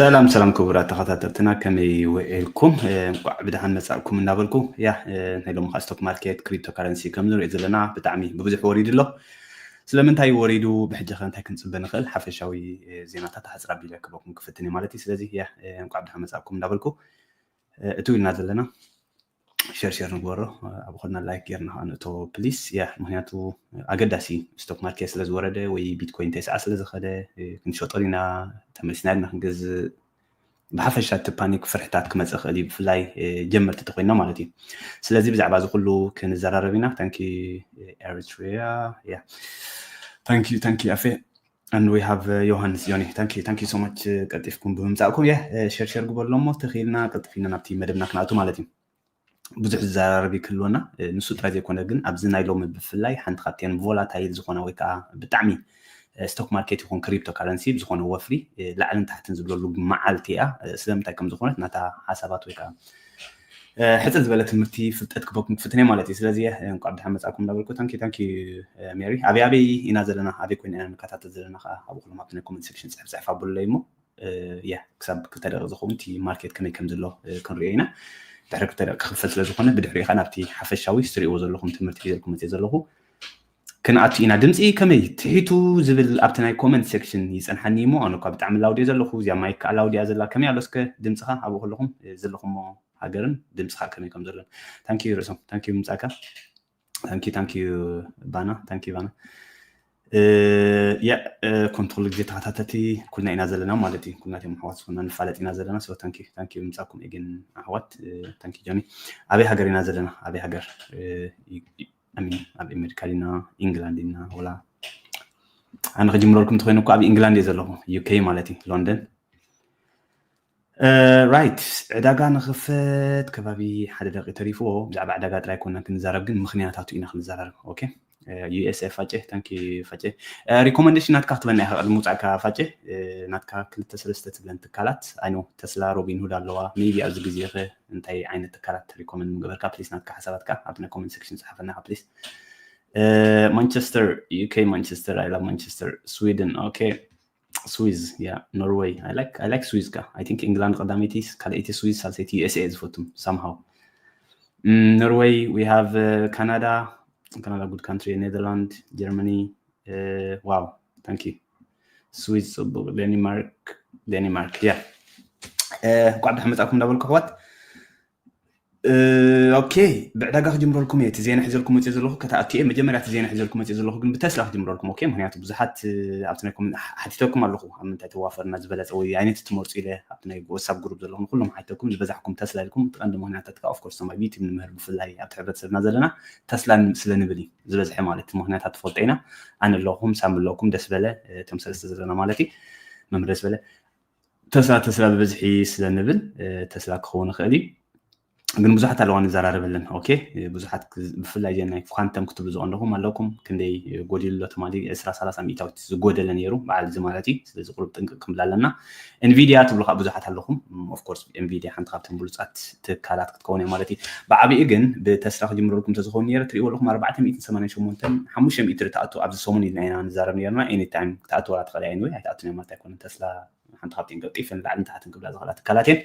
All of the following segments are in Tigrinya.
ሰላም ሰላም ክቡራት ተኸታተልትና፣ ከመይ ውዒልኩም? እንቋዕ ብደሓን መጻእኩም እናበልኩ፣ ያ ናይ ሎሚ ከዓ ስቶክ ማርኬት ክሪፕቶ ካረንሲ ከም ንሪኦ ዘለና ብጣዕሚ ብብዙሕ ወሪዱ ኣሎ። ስለምንታይ ወሪዱ፣ ብሕጂ ከ እንታይ ክንጽበ ንኽእል? ሓፈሻዊ ዜናታት ኣሕጽር ኣቢለ ክበኩም ክፍትን እየ ማለት እዩ። ስለዚ ያ እንቋዕ ብደሓን መጻእኩም እናበልኩ፣ እቱ ኢልና ዘለና ሸር ሸር ንግበሮ። ኣብ ኾና ላይክ ጌርና ከዓ ንእቶ ፕሊስ። ያ ምክንያቱ ኣገዳሲ፣ ስቶክ ማርኬት ስለ ዝወረደ ወይ ቢትኮይን ተስዓ ስለ ዝኸደ ክንሸጦ ኢና፣ ተመሊስና ኢልና ክንገዝእ፣ ብሓፈሻ እቲ ፓኒክ ፍርሕታት ክመፅእ ክእል እዩ፣ ብፍላይ ጀመርቲ ተኮይንና ማለት እዩ። ስለዚ ብዛዕባ እዚ ኩሉ ክንዘራረብ ኢና። ታንኪ ኤሪትሪያ። ያ ታንኪ ታንኪ ኣፌ። And we have ዮሃንስ ዮኒ። Thank you so much ቀልጢፍኩም ብምምፃእኩም። የ ሸር ሸር ግበርሎ እሞ ተኽኢልና ቀልጥፊና ናብቲ መደብና ክንኣቱ ማለት እዩ። ብዙሕ ዝዘራረብ ክህልወና፣ ንሱ ጥራይ ዘይኮነ ግን ኣብዚ ናይ ሎሚ ብፍላይ ሓንቲ ካብተን ቮላታይል ዝኾና ወይ ከዓ ብጣዕሚ ስቶክ ማርኬት ይኹን ክሪፕቶ ካረንሲ ብዝኾነ ወፍሪ ላዕልን ታሕትን ዝብለሉ መዓልቲ እያ። ስለምንታይ ከም ዝኾነት ናታ ሓሳባት ወይ ከዓ ሕፅር ዝበለ ትምህርቲ ፍልጠት ክበኩም ክፍትነ ማለት እዩ። ስለዚ እንኳዕ ብድሓን መፃኩም እንዳበልኩ፣ ታንኪ ታንኪ ሜሪ። ኣበይ ኣበይ ኢና ዘለና፣ ኣበይ ኮይና ኢና ንከታተል ዘለና ከዓ ኣብ ኩሎም ኣብቲ ናይ ኮመንት ሴክሽን ፅሕፍ ፅሕፍ ኣብሉለይ እሞ ያ ክሳብ ክልተ ደቂቅ ዝኸውን እቲ ማርኬት ከመይ ከም ዘሎ ክንሪኦ ኢና። ድሕሪ ክልተ ደቂቅ ክኽፈል ስለ ዝኾነ ብድሕሪኡ ከዓ ናብቲ ሓፈሻዊ ዝትሪእዎ ዘለኹም ትምህርቲ ሒዘልኩም መፅእ ዘለኹ ክንኣቱ ኢና። ድምፂ ከመይ ትሒቱ ዝብል ኣብቲ ናይ ኮመንት ሴክሽን ይፀንሓኒ እሞ ኣነ እኳ ብጣዕሚ ላውድ እየ ዘለኹ። እዚኣ ማይክ ከዓ ላውድ እያ ዘላ። ከመይ ኣሎ እስከ ድምፅኻ ኣብኡ ከለኹም ዘለኹሞ ሃገርን ድምፅኻ ከመይ ከም ዘሎን። ታንኪዩ ርእሶም፣ ታንኪዩ ምምፃእካ። ታንኪ ታንኪዩ ባና፣ ታንኪ ባና። ያ ኮንትሮል ግዜ ተኸታተልቲ ኩልና ኢና ዘለና ማለት እዩ። ኩልና እቶም ኣሕዋት ዝኾንና ንፋለጥ ኢና ዘለና። So ታንኪ ታንኪ ምምፃእኩም ኤግን ኣሕዋት። ታንኪ ጆኒ። ኣበይ ሃገር ኢና ዘለና? ኣበይ ሃገር? ኣሚን ኣብ ኣሜሪካ ዲና ኢንግላንድ ዲና ወላ ኣነ ክጅምረልኩም እንተኮይነ እኮ ኣብ ኢንግላንድ እየ ዘለኹ፣ ዩኬ ማለት እዩ፣ ሎንደን። ራይት፣ ዕዳጋ ንኽፈት ከባቢ ሓደ ደቂ ተሪፍዎ። ብዛዕባ ዕዳጋ ጥራይ ኮና ክንዛረብ ግን ምኽንያታቱ ኢና ክንዛረብ። ኦኬ ዩኤስኤ ፋጨ፣ ታንኪ ፋጨ። ሪኮመንዴሽን ናትካ ክትበና ኢኻ ቅድሚ ውፃእካ ፋጨ። ናትካ ክልተ ሰለስተ ትብለን ትካላት፣ ኣይኖ ተስላ፣ ሮቢን ሁድ ኣለዋ። ሜቢ ኣብዚ ግዜ ኸ እንታይ ዓይነት ትካላት ሪኮመንድ ምገበርካ? ፕሊስ ናትካ ሓሳባትካ ኣብቲ ናይ ኮመንት ሴክሽን ጸሓፈና ፕሊስ። ማንቸስተር ዩኬ፣ ማንቸስተር፣ I love ማንቸስተር። ስዊድን፣ ኦኬ። ስዊዝ፣ ያ ኖርዌይ። I like I like ስዊዝ ካ። I think ኢንግላንድ ቀዳመይቲ፣ ካልኣይቲ ስዊዝ፣ ሳልሰይቲ ዩኤስኤ ዝፈቱም somehow። ኖርዌይ፣ we have ካናዳ፣ ካናዳ good country፣ ኔዘርላንድ፣ ጀርመኒ። ዋው፣ ታንኪ። ስዊዝ ጽቡቅ። ዴኒማርክ፣ ዴኒማርክ፣ ያ። እንኳዕ ብደሓን መጻእኩም እንዳበልኩ ኣሕዋት። ኦኬ፣ ብዕዳጋ ክጅምረልኩም እየ። እቲ ዜና ሒዘልኩም መፅእ ዘለኹ ከተኣቱ እየ። መጀመርያ እቲ ዜና ሒዘልኩም መፅእ ዘለኹ ግን ብተስላ ክጅምረልኩም። ኦኬ፣ ምክንያቱ ብዙሓት ኣብቲ ናይ ኮመንት ሓቲተኩም ኣለኹ፣ ኣብ ምንታይ ተዋፈርና ዝበለፀ ወይ ዓይነት ትመርፁ ኢለ ኣብቲ ናይ ዋትሳፕ ግሩፕ ዘለኹም ኩሎም ሓቲተኩም ዝበዛሕኩም ተስላ ኢልኩም። እቲ ቀንዲ ምክንያታት ከዓ ኦፍኮርስ ቶም ኣብ ዩቲብ ንምህር ብፍላይ ኣብቲ ሕብረተሰብና ዘለና ተስላ ስለ ንብል እዩ ዝበዝሐ ማለት። ምክንያታት ትፈልጦ ኢና። ኣነ ኣለኹም፣ ሳም ኣለኩም፣ ደስ በለ፣ እቶም ሰለስተ ዘለና ማለት እዩ። መምህር ደስ በለ። ተስላ ተስላ ብብዝሒ ስለ ንብል ተስላ ክኸውን ይኽእል እዩ። ግን ብዙሓት ኣለዋ ንዘራረበለን። ኦኬ፣ ብዙሓት ብፍላይ ናይ ኳንተም ክትብሉ ዝቐንደኹም ኣለኩም። ክንደይ ጎዲሉ ኣሎ ትማሊ ዕስራ ሰላሳ ሚእታዊት ዝጎደለ ነይሩ በዓል እዚ ማለት እዩ። ስለዚ ቁሩብ ጥንቅቅ ክንብል ኣለና። ኤንቪዲያ ትብሉ ከዓ ብዙሓት ኣለኹም። ኦፍኮርስ ኤንቪዲያ ሓንቲ ካብተን ብሉፃት ትካላት ክትከውን እያ ማለት እዩ። ብዓብኡ ግን ብተስላ ክጅምረልኩም ተዝኸውን ነይረ ትሪእዎ ኣለኹም ኣርባዕተ ሚእትን ሰማንያን ሸሞንተን ሓሙሽተ ሚእቲ ትኣቱ ኣብዚ ሰሙን ኢልና ኢና ንዛረብ ነርና። ኤኒታይም ክትኣትወላ ትኽእል እያ። ኤኒወይ ኣይትኣቱን እያ ማለት ኣይኮነን። ተስላ ሓንቲ ካብተን ቀልጢፈን ላዕልን ታሕትን ክብላ ዝኽእላ ትካላት እየን።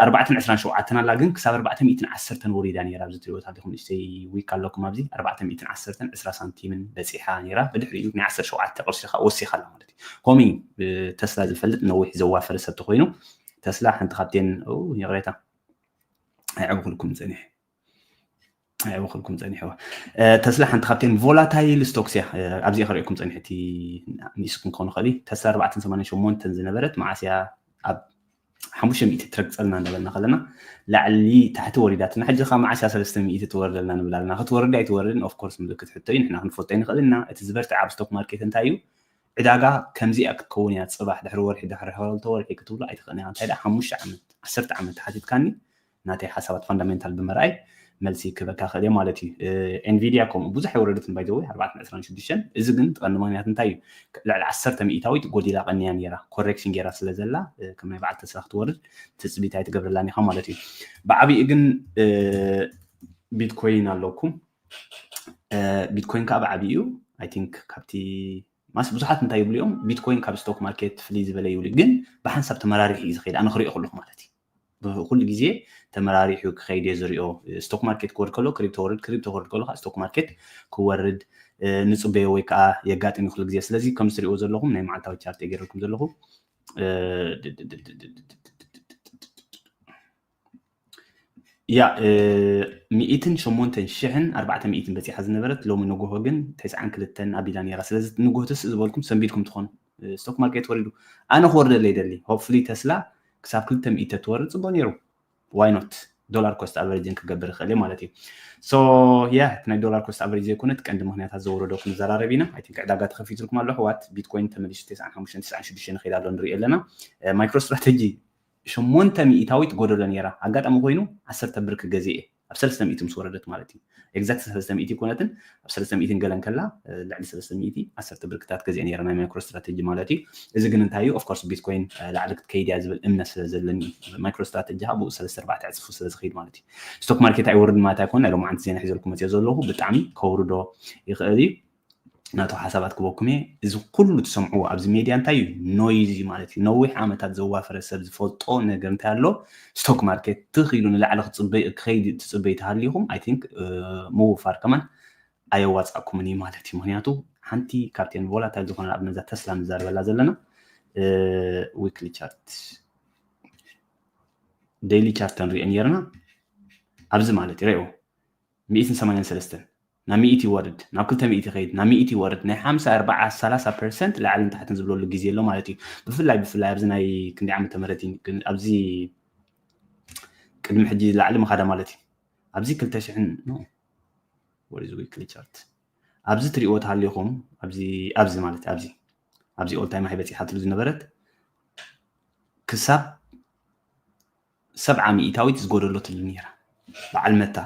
ኣርባዕተን ዕስራን ሸውዓተን ኣላ ግን ክሳብ ኣርባዕተ ሚእትን ዓሰርተን ወሪዳ ነይራ። ኣብዚ ትሪእዎ ኣለኹም ንእሽተይ ዊክ ኣለኩም ኣብዚ ኣርባዕተ ሚእትን ዓሰርተን ዕስራ ሳንቲምን በፂሓ ነይራ። ብድሕሪኡ ናይ ዓሰርተ ሸውዓተ ቅርሺ ከዓ ወሲኻ ኣላ ማለት እዩ። ከምኡ እዩ ተስላ ዝፈልጥ ነዊሕ ዘዋፈረ ሰብ ተኮይኑ ተስላ ሓንቲ ካብተን ይቕሬታ ኣይዕብኹልኩም ፀኒሐ ኣይዕብኹልኩም ፀኒሕዋ። ተስላ ሓንቲ ካብተን ቮላታይል ስቶክስ እያ። ኣብዚ ከርእየኩም ፀኒሐ እቲ ንእስኩም ክኾኑ ኽእል እዩ። ተስላ ኣርባዕተን ሰማንያን ሸሞንተን ዝነበረት መዓስ እያ ኣብ ሓሙሽተ ሚእቲ ትረግፀልና እንዳበልና ከለና ላዕሊ ታሕቲ ወሪዳትና። ሕጂ ከዓ መዓስ እያ ሰለስተ ሚእቲ ትወርደልና ንብል ኣለና። ክትወርድ ኣይትወርድን ኦፍኮርስ ምልክት ሕቶ እዩ። ንሕና ክንፈልጦ ኣይንኽእል ኢና። እቲ ዝበርትዕ ኣብ ስቶክ ማርኬት እንታይ እዩ? ዕዳጋ ከምዚ እያ ክትከውን እያ። ፅባሕ ድሕሪ ወርሒ ድሕሪ ክልተ ወርሒ ክትብሎ ኣይትኽእልን እያ። እንታይ ደኣ ሓሙሽተ ዓመት ዓሰርተ ዓመት ተሓቲትካኒ ናተይ ሓሳባት ፋንዳሜንታል ብምርኣይ መልሲ ክበካ ክእል እየ ማለት እዩ። ኤንቪዲያ ከምኡ ብዙሕ ኣይወረደትን ባይ ዘ ወይ ኣርባዕተን ዕስራን ሽዱሽተን። እዚ ግን ትቐንዲ ምክንያት እንታይ እዩ? ልዕሊ ዓሰርተ ሚእታዊት ጎዲላ ቀንያ ነይራ ኮሬክሽን ገይራ ስለ ዘላ ከም ናይ በዓል ተስላ ክትወርድ ትፅቢት ኣይትገብረላን ኢኻ ማለት እዩ። ብዓብኡ ግን ቢትኮይን ኣለኩም። ቢትኮይን ከዓ ብዓብኡ ኣይ ቲንክ ካብቲ ማስ ብዙሓት እንታይ ይብሉ እዮም፣ ቢትኮይን ካብ ስቶክ ማርኬት ፍልይ ዝበለ ይብሉ፣ ግን ብሓንሳብ ተመራሪሑ እዩ ዝኸይድ። ኣነ ክሪኦ ከለኹ ማለት እዩ። ኩሉ ግዜ ተመራሪሑ ክኸይድ እየ ዝሪኦ። ስቶክ ማርኬት ክወርድ ከሎ ክሪፕቶ ወርድ፣ ክሪፕቶ ክወርድ ከሎ ከዓ ስቶክ ማርኬት ክወርድ ንፅበዮ ወይ ከዓ የጋጥም እዩ ኩሉ ግዜ። ስለዚ ከም ዝትሪእዎ ዘለኹም ናይ መዓልታዊ ቻርት እየ ገይረልኩም ዘለኹ። ያ ሚእትን ሸሞንተን ሽሕን ኣርባዕተ ሚእትን በፂሓ ዝነበረት ሎሚ ንጎሆ ግን ተስዓን ክልተን ኣቢላ ነይራ። ስለዚ ንጎሆ ትስ ዝበልኩም ሰንቢድኩም ትኾኑ። ስቶክ ማርኬት ወሪዱ ኣነ ክወርደለይ ደሊ ሆፕፉሊ ተስላ ክሳብ ክልተ ሚእቲ ተትወርድ ፅቡቅ ነይሩ። ዋይ ኖት ዶላር ኮስት ኣቨሬጅን ክገብር ይኽእል ማለት እዩ። ሶ ያ እቲ ናይ ዶላር ኮስት ኣቨሬጅ ዘይኮነ እቲ ቀንዲ ምክንያታት ዘወረዶ ክንዘራረብ ኢና። ኣይ ቲንክ ዕዳጋ ተኸፊትልኩም ኣሎ ኣሕዋት። ቢትኮይን ተመሊሱ ተስዓን ሓሙሽተን ተስዓን ሽዱሽተን ይኸይድ ኣሎ ንርኢ ኣለና። ማይክሮ ስትራተጂ ሸሞንተ ሚእታዊት ጎደሎ ነይራ። ኣጋጣሚ ኮይኑ ዓሰርተ ብር ክገዝእ እየ ኣብ ሰለስተ ሚእቲ ምስ ወረደት ማለት እዩ። ኤግዛክት ሰለስተ ሚእቲ ይኮነትን ኣብ ሰለስተ ሚእቲ ገለን ከላ ልዕሊ ሰለስተ ሚእቲ ዓሰርተ ብርክታት ገዚአ ነይረ ናይ ማይክሮ ስትራተጂ ማለት እዩ። እዚ ግን እንታይ እዩ ኦፍኮርስ ቢትኮይን ላዕሊ ክትከይድ እያ ዝብል እምነት ስለ ዘለኒ ማይክሮ ስትራተጂ ብኡ ሰለስተ ኣርባዕተ ዕፅፉ ስለ ዝኸይድ ማለት እዩ። ስቶክ ማርኬት ኣይወርድን ማለት ኣይኮነ ናይ ሎማዓንቲ ዜና ሒዘልኩም መፅኦ ዘለኹ ብጣዕሚ ከውርዶ ይኽእል እዩ። ናቱ ሓሳባት ክበኩም እየ። እዚ ኩሉ ትሰምዕዎ ኣብዚ ሜድያ እንታይ እዩ? ኖይዚ ማለት እዩ። ነዊሕ ዓመታት ዘዋፈረ ሰብ ዝፈልጦ ነገር እንታይ ኣሎ? ስቶክ ማርኬት ትኽ ኢሉ ንላዕሊ ክፅበይ ክኸይድ ትፅበይ ተሃሊኹም ኣይ ቲንክ ምውፋር ከማን ኣየዋፃእኩምን እዩ ማለት እዩ። ምክንያቱ ሓንቲ ካብተን ቮላታይል ዝኾነ ኣብነዛ ተስላ ንዛረበላ ዘለና ዊክሊ ቻርት ዴይሊ ቻርት ንሪኦ ነርና ኣብዚ ማለት እዩ ረእዎ ሚእትን ሰማንያን ሰለስተን ናብ ሚእቲ ይወርድ ናብ ክልተ ሚእቲ ይኸይድ ናብ ሚእቲ ይወርድ ናይ ሓምሳ ኣርባዓ ሰላሳ ፐርሰንት ላዕልን ታሕትን ዝብለሉ ግዜ ኣሎ ማለት እዩ። ብፍላይ ብፍላይ ኣብዚ ናይ ክንዲ ዓመተ ምህረት ኣብዚ ቅድሚ ሕጂ ላዕሊ ምኻዳ ማለት እዩ። ኣብዚ ክልተ ሽሕን ወሪዝ ዊክሊ ቻርት ኣብዚ ትሪእዎ ተሃሊኹም ኣብዚ ማለት ኣብዚ ኣብዚ ኦልታይም ሃይ በፂሓትሉ ዝነበረት ክሳብ ሰብዓ ሚእታዊት ዝጎደሎ ትብል ነይራ። በዓል መታ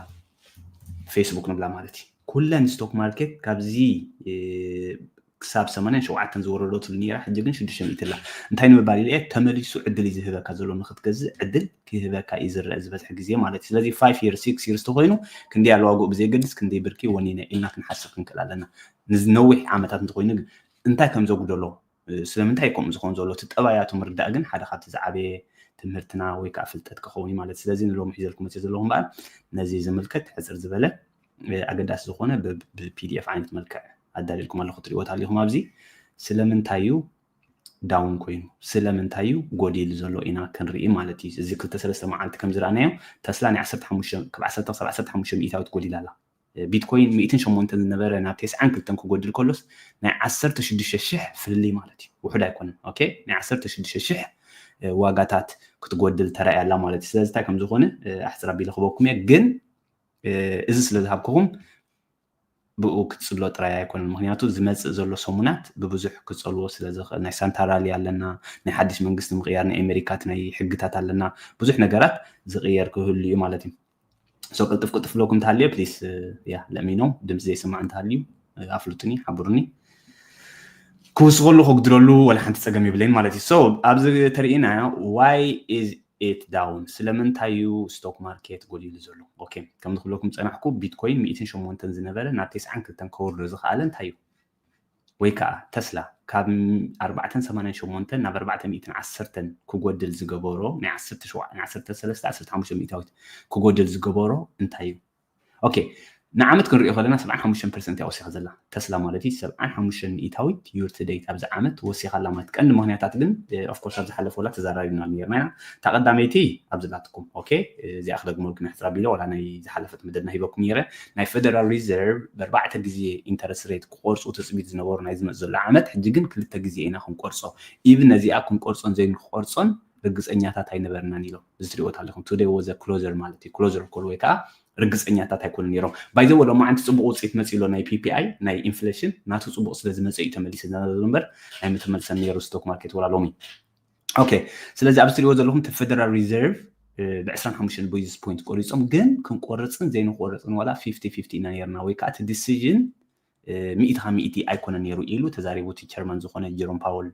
ፌስቡክ ንብላ ማለት እዩ። ኩለን ስቶክ ማርኬት ካብዚ ክሳብ ሰማንያን ሸውዓተን ዝወረዶ ትብል ነይራ። ሕጂ ግን ሽዱሽተ ሚእቲ ኣላ። እንታይ ንምባል ኢለ እየ ተመሊሱ ዕድል እዩ ዝህበካ ዘሎ ንክትገዝእ ዕድል ክህበካ እዩ ዝረአ ዝበዝሕ ግዜ ማለት እዩ። ስለዚ ፋይቭ ይር ሲክስ ይርስ ተኮይኑ ክንደይ ኣሎ ዋግኡ ብዘየገድስ ክንደይ ብርኪ ወኒነ ኢልና ክንሓስብ ክንክእል ኣለና። ንነዊሕ ዓመታት እንተኮይኑ ግን እንታይ ከም ዘጉደሎ ስለምንታይ ከምኡ ዝኸውን ዘሎ እቲ ጠባያቱ ምርዳእ ግን ሓደ ካብቲ ዝዓበየ ትምህርትና ወይ ከዓ ፍልጠት ክኸውን እዩ ማለት። ስለዚ ንሎሚ ሒዘልኩም መፅእ ዘለኹም በዓል ነዚ ዝምልከት ሕፅር ዝበለ ኣገዳሲ ዝኾነ ብፒዲኤፍ ዓይነት መልክዕ ኣዳልልኩም ኣለኹ ትሪእዎ ኣለኹም ኣብዚ ስለምንታይ እዩ ዳውን ኮይኑ ስለምንታይ እዩ ጎዲሉ ዘሎ ኢና ክንርኢ ማለት እዩ። እዚ ክልተ ሰለስተ መዓልቲ ከም ዝረኣናዮ ተስላ ናይ ዓሰርተ ሓሙሽተ ካብ ዓሰርተ ክሳብ ዓሰርተ ሓሙሽተ ሚእታዊት ጎዲላ ኣላ። ቢትኮይን ሚእትን ሸሞንተን ዝነበረ ናብ ተስዓን ክልተን ክጎድል ከሎስ ናይ ዓሰርተ ሽዱሽተ ሽሕ ፍልልይ ማለት እዩ። ውሑድ ኣይኮነን። ኦኬ ናይ ዓሰርተ ሽዱሽተ ሽሕ ዋጋታት ክትጎድል ተራእያ ኣላ ማለት እዩ። ስለዚ እንታይ ከም ዝኾነ ኣሕፅር ኣቢለ ክበኩም እየ። ግን እዚ ስለ ዝሃብኩኹም ብኡ ክትፅሎ ጥራይ ኣይኮነን። ምክንያቱ ዝመፅእ ዘሎ ሰሙናት ብብዙሕ ክፀልዎ ስለ ዝኽእል ናይ ሳንታ ራሊ ኣለና፣ ናይ ሓድሽ መንግስቲ ምቕያር ናይ ኣሜሪካት ናይ ሕግታት ኣለና፣ ብዙሕ ነገራት ዝቕየር ክህሉ እዩ ማለት እዩ። ሶ ቅልጥፍ ቅልጥፍ ለኩም እንተሃልዮ ፕሊስ ያ ለሚኖ ድምፂ ዘይስማዕ እንተሃልዩ ኣፍልጡኒ ሓብሩኒ። ክውስኸሉ ከጉድለሉ ወላ ሓንቲ ፀገም የብለይን ማለት እዩ። ሶ ኣብዚ ተርእናዮ why is it down ስለምንታይ እዩ ስቶክ ማርኬት ጎዲሉ ዘሎ? ኦኬ ከም ዝክብለኩም ፀናሕኩ ቢትኮይን ሚእትን ሸሞንተን ዝነበረ ናብ ተስዓን ክልተን ከወርዶ ዝኸኣለ እንታይ እዩ? ወይ ከዓ ተስላ ካብ ኣርባዕተን ሰማንያን ሸሞንተን ናብ ኣርባዕተ ሚእትን ዓሰርተን ክጎድል ዝገበሮ ናይ ዓሰርተ ሸውዓተ ዓሰርተ ሰለስተ ዓሰርተ ሓሙሽተ ሚእታዊት ክጎድል ዝገበሮ እንታይ እዩ? ኦኬ ንዓመት ክንሪኦ ከለና ሰብዓን ሓሙሽተን ፐርሰንት እያ ወሲኻ ዘላ ተስላ ማለት እዩ። ሰብዓን ሓሙሽተን ሚእታዊት ዩር ቱ ዴት ኣብዚ ዓመት ወሲኻ ኣላ ማለት ቀንዲ ምክንያታት ግን ኦፍኮርስ ኣብ ዝሓለፈ ወላ ተዘራሪብና ነርና ኢና። እታ ቀዳመይቲ ኣብዚ ላትኩም ኦኬ እዚኣ ክደግመልኩም እየ ሕፅር ኣቢለ ወላ ናይ ዝሓለፈት መደብና ሂበኩም ነይረ። ናይ ፌደራል ሪዘርቭ ብኣርባዕተ ግዜ ኢንተረስት ሬት ክቆርፁ ትፅቢት ዝነበሩ ናይ ዝመፅ ዘሎ ዓመት ሕጂ ግን ክልተ ግዜ ኢና ክንቆርፆ። ኢቭን ነዚኣ ክንቆርፆን ዘይንቆርፆን ርግፀኛታት ኣይነበርናን ኢሎም። እዚ ትሪእዎ ኣለኹም ቱደይ ወዘ ክሎዘር ማለት እዩ። ክሎዘር ኮል ወይ ከዓ ርግፀኛታት ኣይኮኑን ነይሮም። ባይዘ ወሎ መዓንቲ ፅቡቅ ውፅኢት መፂ ኣሎ ናይ ፒፒኣይ ናይ ኢንፍሌሽን ናቱ ፅቡቅ ስለ ዝመፀ እዩ ተመሊሰ ዘሎ እምበር ናይ ምተመልሰን ነይሩ ስቶክ ማርኬት ወላ ሎሚ። ኦኬ ስለዚ ኣብዚ ትሪእዎ ዘለኹም እቲ ፌደራል ሪዘርቭ ብ ዕስራን ሓሙሽተን ቤዚስ ፖይንት ቆሪፆም ግን ክንቆርፅን ዘይንቆርፅን ዋላ ፊፍቲ ፊፍቲ ኢና ነርና ወይ ከዓ እቲ ዲሲዥን ሚእቲ ካብ ሚእቲ ኣይኮነ ነይሩ ኢሉ ተዛሪቡ። እቲ ቸርማን ዝኾነ ጀሮም ፓወል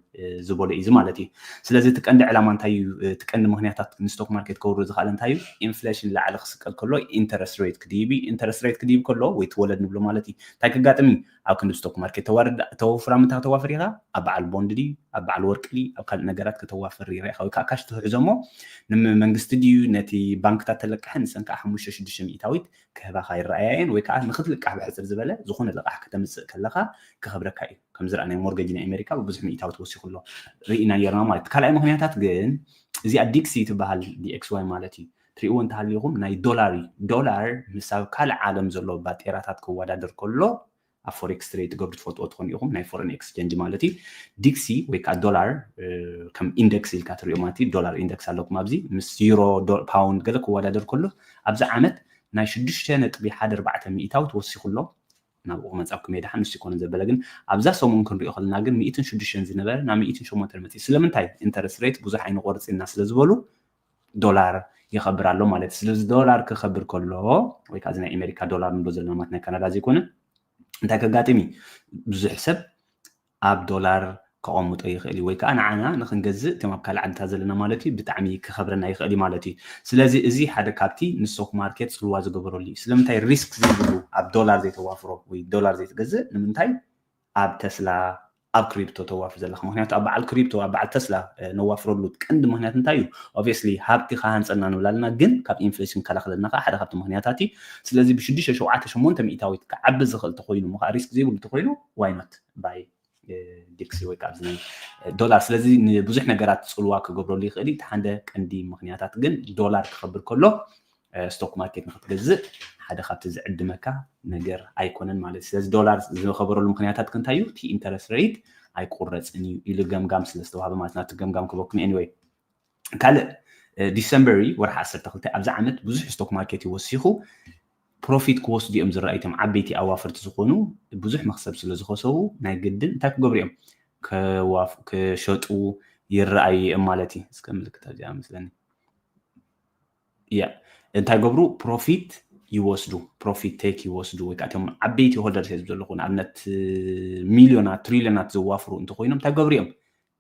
ዝበሎ እዩ ማለት እዩ። ስለዚ እቲ ቀንዲ ዕላማ እንታይ እዩ? እቲ ቀንዲ ምክንያታት ንስቶክ ማርኬት ከውርድ ዝኽኣለ እንታይ እዩ? ኢንፍሌሽን ላዕሊ ክስቀል ከሎ ኢንተረስት ሬት ክድይብ እዩ። ኢንተረስት ሬት ክድይብ ከሎ ወይ እቲ ወለድ ንብሎ ማለት እዩ። እንታይ ከጋጥም እዩ? ኣብ ክንዲ ስቶክ ማርኬት ተዋርድ ተወፍራ ምታ ከተዋፍር ኢኻ ኣብ በዓል ቦንድ ድዩ ኣብ በዓል ወርቂ ድዩ ኣብ ካልእ ነገራት ከተዋፍር ይረኢኻ ወይ ከዓ ካሽ ትሕዞሞ ንመንግስቲ ድዩ ነቲ ባንክታት ተለቅሐ ንሰን ከዓ ሓሙሽተ ሽዱሽተ ሚእታዊት ክህባኻ ይረኣያ እየን ወይ ከዓ ንክትልቃሕ ብሕፅር ዝበለ ዝኾነ ልቃሕ ከተምፅእ ከለኻ ክኸብረካ እዩ። ከም ዝረኣ ናይ ሞርገጅ ናይ ኣሜሪካ ብብዙሕ ሚእታዊ ተወሲኹ ኣሎ ርኢና ነርና ማለት። ካልኣይ ምክንያታት ግን እዚኣ ዲክሲ ትበሃል ዲኤክስዋይ ማለት እዩ። ትሪእዎ እንተሃሊኹም ናይ ዶላር እዩ። ዶላር ምስ ኣብ ካልእ ዓለም ዘሎ ባጤራታት ክወዳደር ከሎ ኣብ ፎሬክስ ትሬድ ትገብሩ ትፈልጥዎ ትኾኑ ኢኹም። ናይ ፎሬን ኤክስቸንጅ ማለት እዩ። ዲክሲ ወይ ከዓ ዶላር ከም ኢንደክስ ኢልካ ትሪኦ ማለት እዩ። ዶላር ኢንደክስ ኣለኩም ኣብዚ ምስ ዩሮ ፓውንድ ገለ ክወዳደር ከሎ ኣብዚ ዓመት ናይ ሽዱሽተ ነጥቢ ሓደ ኣርባዕተ ሚእታዊ ተወሲኹ ኣሎ። ናብኡ ክመፃኩም እየ ደሓን ንሱ ይኮነ ዘበለ ግን ኣብዛ ሰሙን ክንሪኦ ከለና ግን ሚእትን ሽዱሽተን ዝነበረ ናብ ሚእትን ሸሞንተን መፅእ። ስለምንታይ? ኢንተረስት ሬት ብዙሕ ኣይንቆርፅ ኢና ስለ ዝበሉ ዶላር ይኸብር ኣሎ ማለት እዩ። ስለዚ ዶላር ክኸብር ከሎ ወይ ከዓ እዚ ናይ ኣሜሪካ ዶላር ንብሎ ዘለና ማለት ናይ ካናዳ ዘይኮነ እንታይ ከጋጥም እዩ? ብዙሕ ሰብ ኣብ ዶላር ከቐምጦ ይኽእል እዩ ወይ ከዓ ንዓና ንክንገዝእ እቶም ኣብ ካልእ ዓድታት ዘለና ማለት እዩ ብጣዕሚ ክኸብረና ይኽእል እዩ ማለት እዩ። ስለዚ እዚ ሓደ ካብቲ ንስቶክ ማርኬት ፅልዋ ዝገበረሉ እዩ። ስለምንታይ ሪስክ ዘይብሉ ኣብ ዶላር ዘይተዋፍሮ ወይ ዶላር ዘይትገዝእ ንምንታይ ኣብ ተስላ ኣብ ክሪፕቶ ተዋፍር ዘለካ? ምክንያቱ ኣብ በዓል ክሪፕቶ ኣብ በዓል ተስላ ነዋፍረሉ ቀንዲ ምክንያት እንታይ እዩ? ኦብቪየስሊ ሃብቲ ክሃንፀና ንብል ኣለና ግን ካብ ኢንፍሌሽን ክከላኸለልና ከዓ ሓደ ካብቲ ምክንያታት እዩ። ስለዚ ብሽዱሽተ ሸውዓተ ሸሞንተ ሚእታዊት ክዓቢ ዝኽእል ተኮይኑ እሞ ከዓ ሪስክ ዘይብሉ ተኮይኑ ዋይኖት ባይ ዲክሲ ወይ ከዓ ኣብዚ ናይ ዶላር። ስለዚ ንብዙሕ ነገራት ፅልዋ ክገብረሉ ይኽእል እዩ። እቲ ሓደ ቀንዲ ምክንያታት ግን ዶላር ክኸብር ከሎ ስቶክ ማርኬት ንክትገዝእ ሓደ ካብቲ ዝዕድመካ ነገር ኣይኮነን ማለት እዩ። ስለዚ ዶላር ዝኸበረሉ ምክንያታት ክንታይ እዩ? እቲ ኢንተረስት ሬት ኣይቁረፅን እዩ ኢሉ ገምጋም ስለዝተዋህበ ማለት ናብቲ ገምጋም ክበኩም። ኤኒወይ ካልእ ዲሰምበር እዩ ወርሒ ዓሰርተ ክልተ ኣብዚ ዓመት ብዙሕ ስቶክ ማርኬት እዩ ወሲኹ። ፕሮፊት ክወስዱ እዮም ዝረኣዩ እቶም ዓበይቲ ኣዋፍርቲ ዝኾኑ ብዙሕ መክሰብ ስለ ዝኸሰቡ ናይ ግድን እንታይ ክገብሩ እዮም? ክሸጡ ይረኣዩ እዮም ማለት እዩ። እስከ ምልክት ኣብዚኣ መስለኒ ያ እንታይ ገብሩ ፕሮፊት ይወስዱ ፕሮፊት ቴክ ይወስዱ ወይ ከዓ እቶም ዓበይቲ ሆልደርስ ህዝብ ዘለኹ ንኣብነት ሚልዮናት ትሪልዮናት ዘዋፍሩ እንተኮይኖም እንታይ ገብሩ እዮም?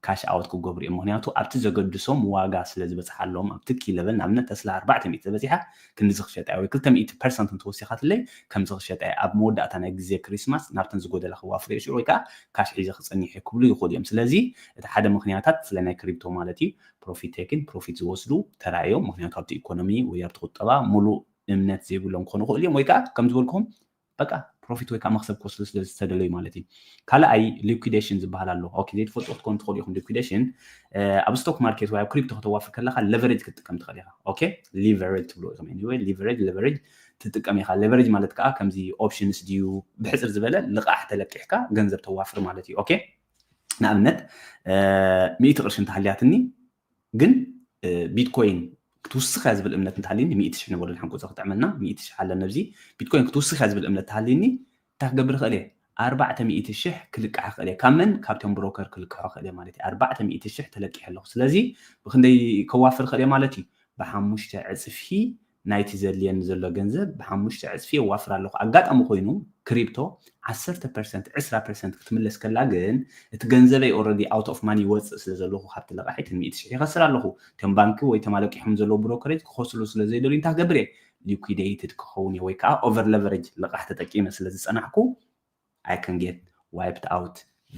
ካሽ ኣውት ክገብሩ እዮም። ምክንያቱ ኣብቲ ዘገድሶም ዋጋ ስለ ዝበፅሓሎም ኣብቲ ኪ ለቨል ንኣብነት ተስላ ኣርባዕተ ሚእቲ ተበፂሓ ክንዲ ዝክሸጣ ወይ ክልተ ሚእቲ ፐርሰንት እንተወሲኻትለይ ከምዚ ክሸጣ ኣብ መወዳእታ ናይ ግዜ ክሪስማስ ናብተን ዝጎደላ ክዋፍር እየ ሽዑ ወይ ከዓ ካሽ ሒዘ ክፀኒሕ እየ ክብሉ ይኽእሉ እዮም። ስለዚ እቲ ሓደ ምክንያታት ስለ ናይ ክሪፕቶ ማለት እዩ ፕሮፊት ቴክን ፕሮፊት ዝወስዱ ተራእዮም። ምክንያቱ ኣብቲ ኢኮኖሚ ወይ ኣብቲ ቁጠባ ሙሉእ እምነት ዘይብሎም ክኾኑ ይኽእሉ እዮም ወይ ከዓ ከም ዝበልኩም በቃ ፕሮፊት ወይ ከዓ መክሰብ ክወስዱ ስለ ዝተደለዩ ማለት እዩ። ካልኣይ ሊኩዴሽን ዝበሃል ኣሎ። ኦኬ ዘይትፈልጡ ክትኮኑ ትኽእሉ ኢኹም። ሊኩዴሽን ኣብ ስቶክ ማርኬት ወይ ኣብ ክሪፕቶ ከተዋፍር ከለካ ለቨሬጅ ክትጥቀም ትኽእል ኢኻ። ኦኬ ሊቨሬጅ ትብሎ ኢኹም። ኤኒወይ ሊቨሬጅ ለቨሬጅ ትጥቀም ኢኻ። ለቨሬጅ ማለት ከዓ ከምዚ ኦፕሽንስ ድዩ ብሕፅር ዝበለ ልቃሕ ተለቂሕካ ገንዘብ ተዋፍር ማለት እዩ። ኦኬ ንኣብነት ሚእቲ ቅርሺ እንተሃልያትኒ ግን ቢትኮይን ክትውስኽ እያ ዝብል እምነት እንተሃልዩኒ ሚእቲ ሽሕ ንበሎ ሓንቆፀ ክጥዕመልና ሚእቲ ሽሕ ኣለኒ ኣብዚ ቢትኮይን ክትውስኽ እያ ዝብል እምነት እንተሃልዩኒ እንታይ ክገብር ይኽእል እየ ኣርባዕተ ሚእቲ ሽሕ ክልቃሕ ይኽእል እየ ካብ መን ካብቶም ብሮከር ክልቅሖ ይኽእል እየ ማለት እዩ ኣርባዕተ ሚእቲ ሽሕ ተለቂሐ ኣለኹ ስለዚ ብክንደይ ከዋፍር ይኽእል እየ ማለት እዩ ብሓሙሽተ ዕፅፊ ናይቲ ዘድልየኒ ዘሎ ገንዘብ ብሓሙሽተ ዕፅፊ የዋፍር ኣለኹ ኣጋጣሚ ኮይኑ ክሪፕቶ ዓሰርተ ፐርሰንት ዕስራ ፐርሰንት ክትምለስ ከላ ግን እቲ ገንዘበይ already out of money ይወፅእ ስለ ዘለኹ ካብቲ ለቃሒ እቲ ሚእቲ ሽሕ ይኸስር ኣለኹ እቶም ባንኪ ወይ ተማለቂሖም ዘለዉ ብሮከሬጅ ክኸስሩ ስለ ዘይደልዩ እንታይ ክገብር እየ liquidated ክኸውን እየ ወይ ከዓ over leverage ልቃሕ ተጠቂመ ስለ ዝፀናሕኩ I can get wiped out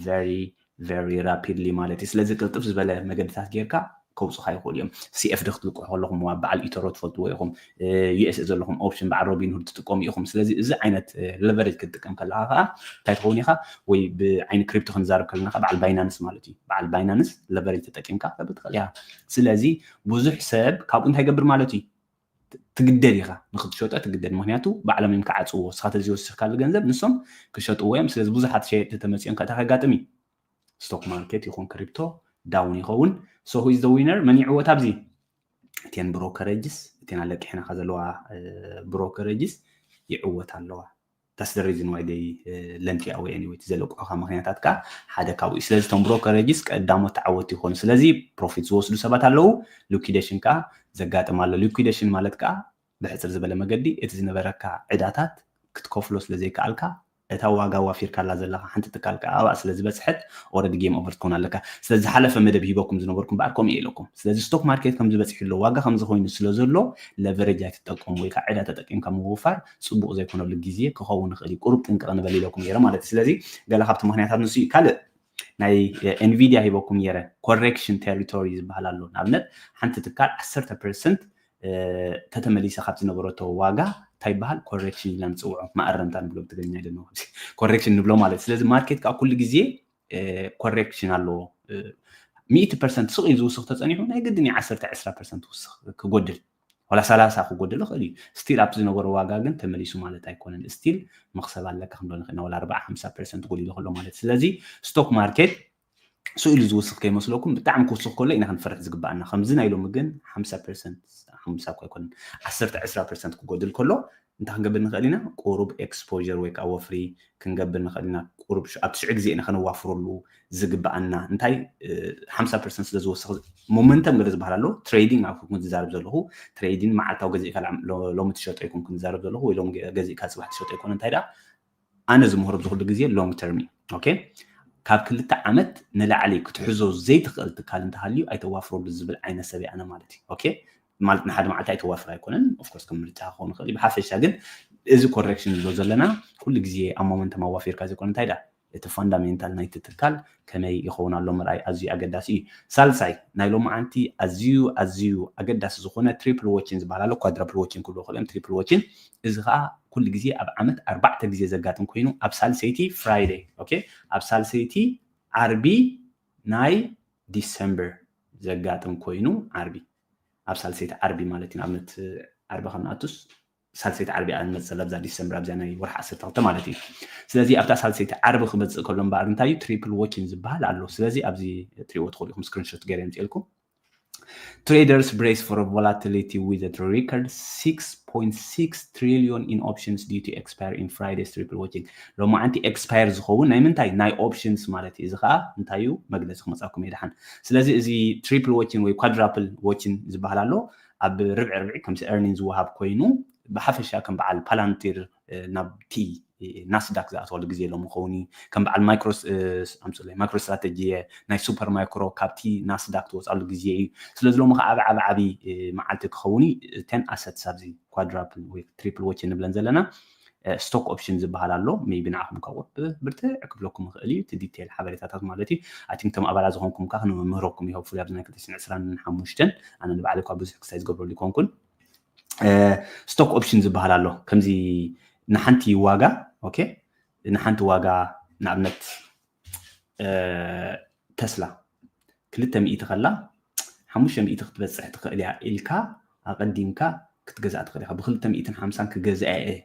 very very rapidly ማለት እዩ ስለዚ ቅልጥፍ ዝበለ መገድታት ጌርካ ከውፁኻ ይኽእሉ እዮም። ሲኤፍዲ ክትልቅሑ ከለኹም ኣብ በዓል ኢተሮ ትፈልጥዎ ኢኹም። ዩኤስኤ ዘለኹም ኦፕሽን በዓል ሮቢንሁድ ትጥቀሙ ኢኹም። ስለዚ እዚ ዓይነት ለቨሬጅ ክትጥቀም ከለካ ከዓ እንታይ ትኸውን ኢኻ ወይ ብዓይኒ ክሪፕቶ ክንዛረብ ከለና ከዓ በዓል ባይናንስ ማለት እዩ። በዓል ባይናንስ ለቨሬጅ ተጠቂምካ ከብል ትኽእል ኢኻ። ስለዚ ብዙሕ ሰብ ካብኡ እንታይ ይገብር ማለት እዩ ትግደድ ኢኻ ንክትሸጦ ትግደድ ምክንያቱ ባዕሎም እዮም ክዓፅዎ ስኻ ተዘይወሲኽካሉ ገንዘብ ንሶም ክሸጥዎ እዮም። ስለዚ ብዙሓት ሸየጥቲ ተመፅኦም ከእታ ከጋጥም እዩ። ስቶክ ማርኬት ይኹን ክሪፕቶ ዳውን ይኸውን። So who is the winner? መን ይዕወት ኣብዚ? እተን ብሮከረጅስ እተን ኣለቂሕናካ ዘለዋ ብሮከረጅስ ይዕወት ኣለዋ። That's the reason why they lent you away anyway ዘለቅሑካ ምክንያታት ከዓ ሓደ ካብኡ እዩ። ስለዚ እቶም ብሮከረጅስ ቀዳሞት ተዓወቲ ይኾኑ። ስለዚ ፕሮፊት ዝወስዱ ሰባት ኣለዉ። ሊኩዴሽን ከዓ ዘጋጥም ኣሎ። ሊኩዴሽን ማለት ከዓ ብሕፅር ዝበለ መገዲ እቲ ዝነበረካ ዕዳታት ክትከፍሎ ስለ ዘይከኣልካ እታ ዋጋ ዋፊርካላ ዘለካ ሓንቲ ትካል ከዓ ኣብኣ ስለ ዝበፅሐት already game over ትከውን ኣለካ። ስለዚ ዝሓለፈ መደብ ሂበኩም ዝነበርኩም በኣር ከምኡ ኢለኩም። ስለዚ ስቶክ ማርኬት ከም ዝበፅሕ ኣሎ ዋጋ ከም ዝኾይኑ ስለ ዘሎ ለቨሬጅ ኣይትጠቀሙ ወይ ከዓ ዕዳ ተጠቂምካ ምውፋር ፅቡቅ ዘይኮነሉ ግዜ ክኸውን ይኽእል እዩ። ቁሩብ ጥንቅቕ ንበል ኢለኩም ነይረ ማለት እዩ። ስለዚ ገለ ካብቲ ምክንያታት ንሱ እዩ። ካልእ ናይ ኤንቪዲያ ሂበኩም ነይረ ኮሬክሽን ቴሪቶሪ ዝበሃል ኣሎ። ንኣብነት ሓንቲ ትካል ዓሰርተ ፐርሰንት ተተመሊሰ ካብ ዝነበረቶ ዋጋ እንታይ ይበሃል? ኮሬክሽን ኢልና ንፅውዖ፣ ማእረምታ ንብሎ ብትግርኛ ኢለ ኮሬክሽን ንብሎ ማለት። ስለዚ ማርኬት ከዓ ኩሉ ግዜ ኮሬክሽን ኣለዎ። ሚእቲ ፐርሰንት ስቕ ኢሉ ዝውስኽ ተፀኒሑ ናይ ግድን ዓሰርተ ዕስራ ፐርሰንት ውስኽ ክጎድል ዋላ ሰላሳ ክጎድል ይኽእል እዩ። ስቲል ኣብቲ ዝነበሮ ዋጋ ግን ተመሊሱ ማለት ኣይኮነን። ስቲል መኽሰብ ኣለካ ክንዶ ንኽእል ወላ ኣርባዓ ሓምሳ ፐርሰንት ጎዲሉ ከሎ ማለት። ስለዚ ስቶክ ማርኬት ስኡ ኢሉ ዝውስኽ ከይመስለኩም፣ ብጣዕሚ ክውስኽ ከሎ ኢና ክንፈርሕ ዝግባኣና። ከምዚ ናይ ሎሚ ግን ሓምሳ ፐርሰንት፣ ሓምሳ እኳ ኣይኮነን፣ ዓሰርተ ዕስራ ፐርሰንት ክጎድል ከሎ እንታይ ክንገብር ንኽእል ኢና? ቁሩብ ኤክስፖር ወይ ከዓ ወፍሪ ክንገብር ንኽእል ኢና። ቁሩብ ኣብቲ ሽዑ ግዜ ኢና ከነዋፍረሉ ዝግባኣና። እንታይ ሓምሳ ፐርሰንት ስለ ዝወስኽ ሞመንተም ገለ ዝበሃል ኣሎ። ትሬዲንግ ኣብ ክዝዛረብ ዘለኹ ትሬዲንግ መዓልታዊ ገዚእካ ሎሚ ትሸጦ ይኮንኩ ዝዛረብ ዘለኹ ወይ ሎም ገዚእካ ፅባሕ ትሸጦ ይኮነ። እንታይ ደኣ ኣነ ዝምህሮ ብዝኩሉ ግዜ ሎንግ ተርም እዩ። ኦኬ፣ ካብ ክልተ ዓመት ንላዕሊ ክትሕዞ ዘይትኽእል ትካል እንተሃልዩ ኣይተዋፍረሉ ዝብል ዓይነት ሰብ ኣነ ማለት እዩ። ኦኬ፣ ማለት ንሓደ መዓልቲ ኣይተዋፍር ኣይኮነን። ኦፍኮርስ ከም ምርጫ ክኸውን ይኽእል እዩ። ብሓፈሻ ግን እዚ ኮሬክሽን ንብሎ ዘለና ኩሉ ግዜ ኣብ ሞመንተም ኣዋፊርካ ዘይኮነ እንታይ ዳ እቲ ፋንዳሜንታል ናይቲ ትካል ከመይ ይኸውን ኣሎ ምርኣይ ኣዝዩ ኣገዳሲ እዩ። ሳልሳይ ናይ ሎማዓንቲ ኣዝዩ ኣዝዩ ኣገዳሲ ዝኾነ ትሪፕል ዎችን ዝበሃል ኣሎ። ኳድራፕል ዎችን ክብሎ ክእሎም ትሪፕል ዎችን። እዚ ከዓ ኩሉ ግዜ ኣብ ዓመት ኣርባዕተ ግዜ ዘጋጥም ኮይኑ ኣብ ሳልሰይቲ ፍራይደይ፣ ኦኬ፣ ኣብ ሳልሰይቲ ዓርቢ ናይ ዲሰምበር ዘጋጥም ኮይኑ ዓርቢ ኣብ ሳልሰይቲ ዓርቢ ማለት እዩ። ንኣብነት ዓርቢ ካብ ንኣቱስ ሳልሰይቲ ዓርቢ እያ ንመፅእ ኣብዛ ዲሰምበር ኣብዚኣ ናይ ወርሒ ዓሰርተ ክልተ ማለት እዩ። ስለዚ ኣብታ ሳልሰይቲ ዓርቢ ክመፅእ ከሎ እምበኣር እንታይ እዩ ትሪፕል ዎችን ዝበሃል ኣሎ። ስለዚ ኣብዚ ትሪእዎ ትኽእሉ ኢኹም ስክሪንሾት ገይረ የምፅኤልኩም። Traders brace for volatility with a record six point six trillion in options due to expire in Friday's triple watching። ሎማዓንቲ ኤክስፓየር ዝኸውን ናይ ምንታይ ናይ ኦፕሽንስ ማለት እዩ። እዚ ከዓ እንታይ እዩ መግለፂ ክመፃኩም እየ ድሓን። ስለዚ እዚ ትሪፕል ዎችን ወይ ኳድራፕል ዎችን ዝበሃል ኣሎ ኣብ ርብዒ ርብዒ ከምዚ ኤርኒንግ ዝወሃብ ኮይኑ ብሓፈሻ ከም በዓል ፓላንቲር ናብቲ ናስዳክ ዝኣተወሉ ግዜ ሎሚ ክኸውን እዩ። ከም በዓል ማይክሮ ስትራተጂ ናይ ሱፐር ማይክሮ ካብቲ ናስዳክ ትወፃሉ ግዜ እዩ። ስለዚ ሎሚ ከዓ ዓብ ዓብ ዓብይ መዓልቲ ክኸውን እዩ። ቴን ኣሰትስ ኣብዚ ኳድራፕል ወይ ትሪፕል ዎችን ንብለን ዘለና ስቶክ ኦፕሽን ዝበሃል ኣሎ። ሜይቢ ንዓኹም ካብኡ ብርትዕ ክብለኩም ይኽእል እዩ እቲ ዲቴይል ሓበሬታታት ማለት እዩ። ኣይ ቲንክ እቶም ኣባላት ዝኾንኩም ከዓ ክንምህረኩም ይኸው ፍሉይ ኣብዚ ናይ ክልተ ሽሕን ዕስራን ሓሙሽተን ኣነ ንባዕለይ እኳ ብዙሕ ክሳይ ዝገብረሉ ይኮንኩን። ስቶክ ኦፕሽን ዝበሃል ኣሎ። ከምዚ ንሓንቲ ዋጋ ኦኬ፣ ንሓንቲ ዋጋ ንኣብነት ተስላ ክልተ ሚእቲ ከላ ሓሙሽተ ሚእቲ ክትበፅሕ ትኽእል እያ ኢልካ ኣቐዲምካ ክትገዝኣ ትኽእል ኢኻ። ብክልተ ሚእትን ሓምሳን ክገዝኣ እየ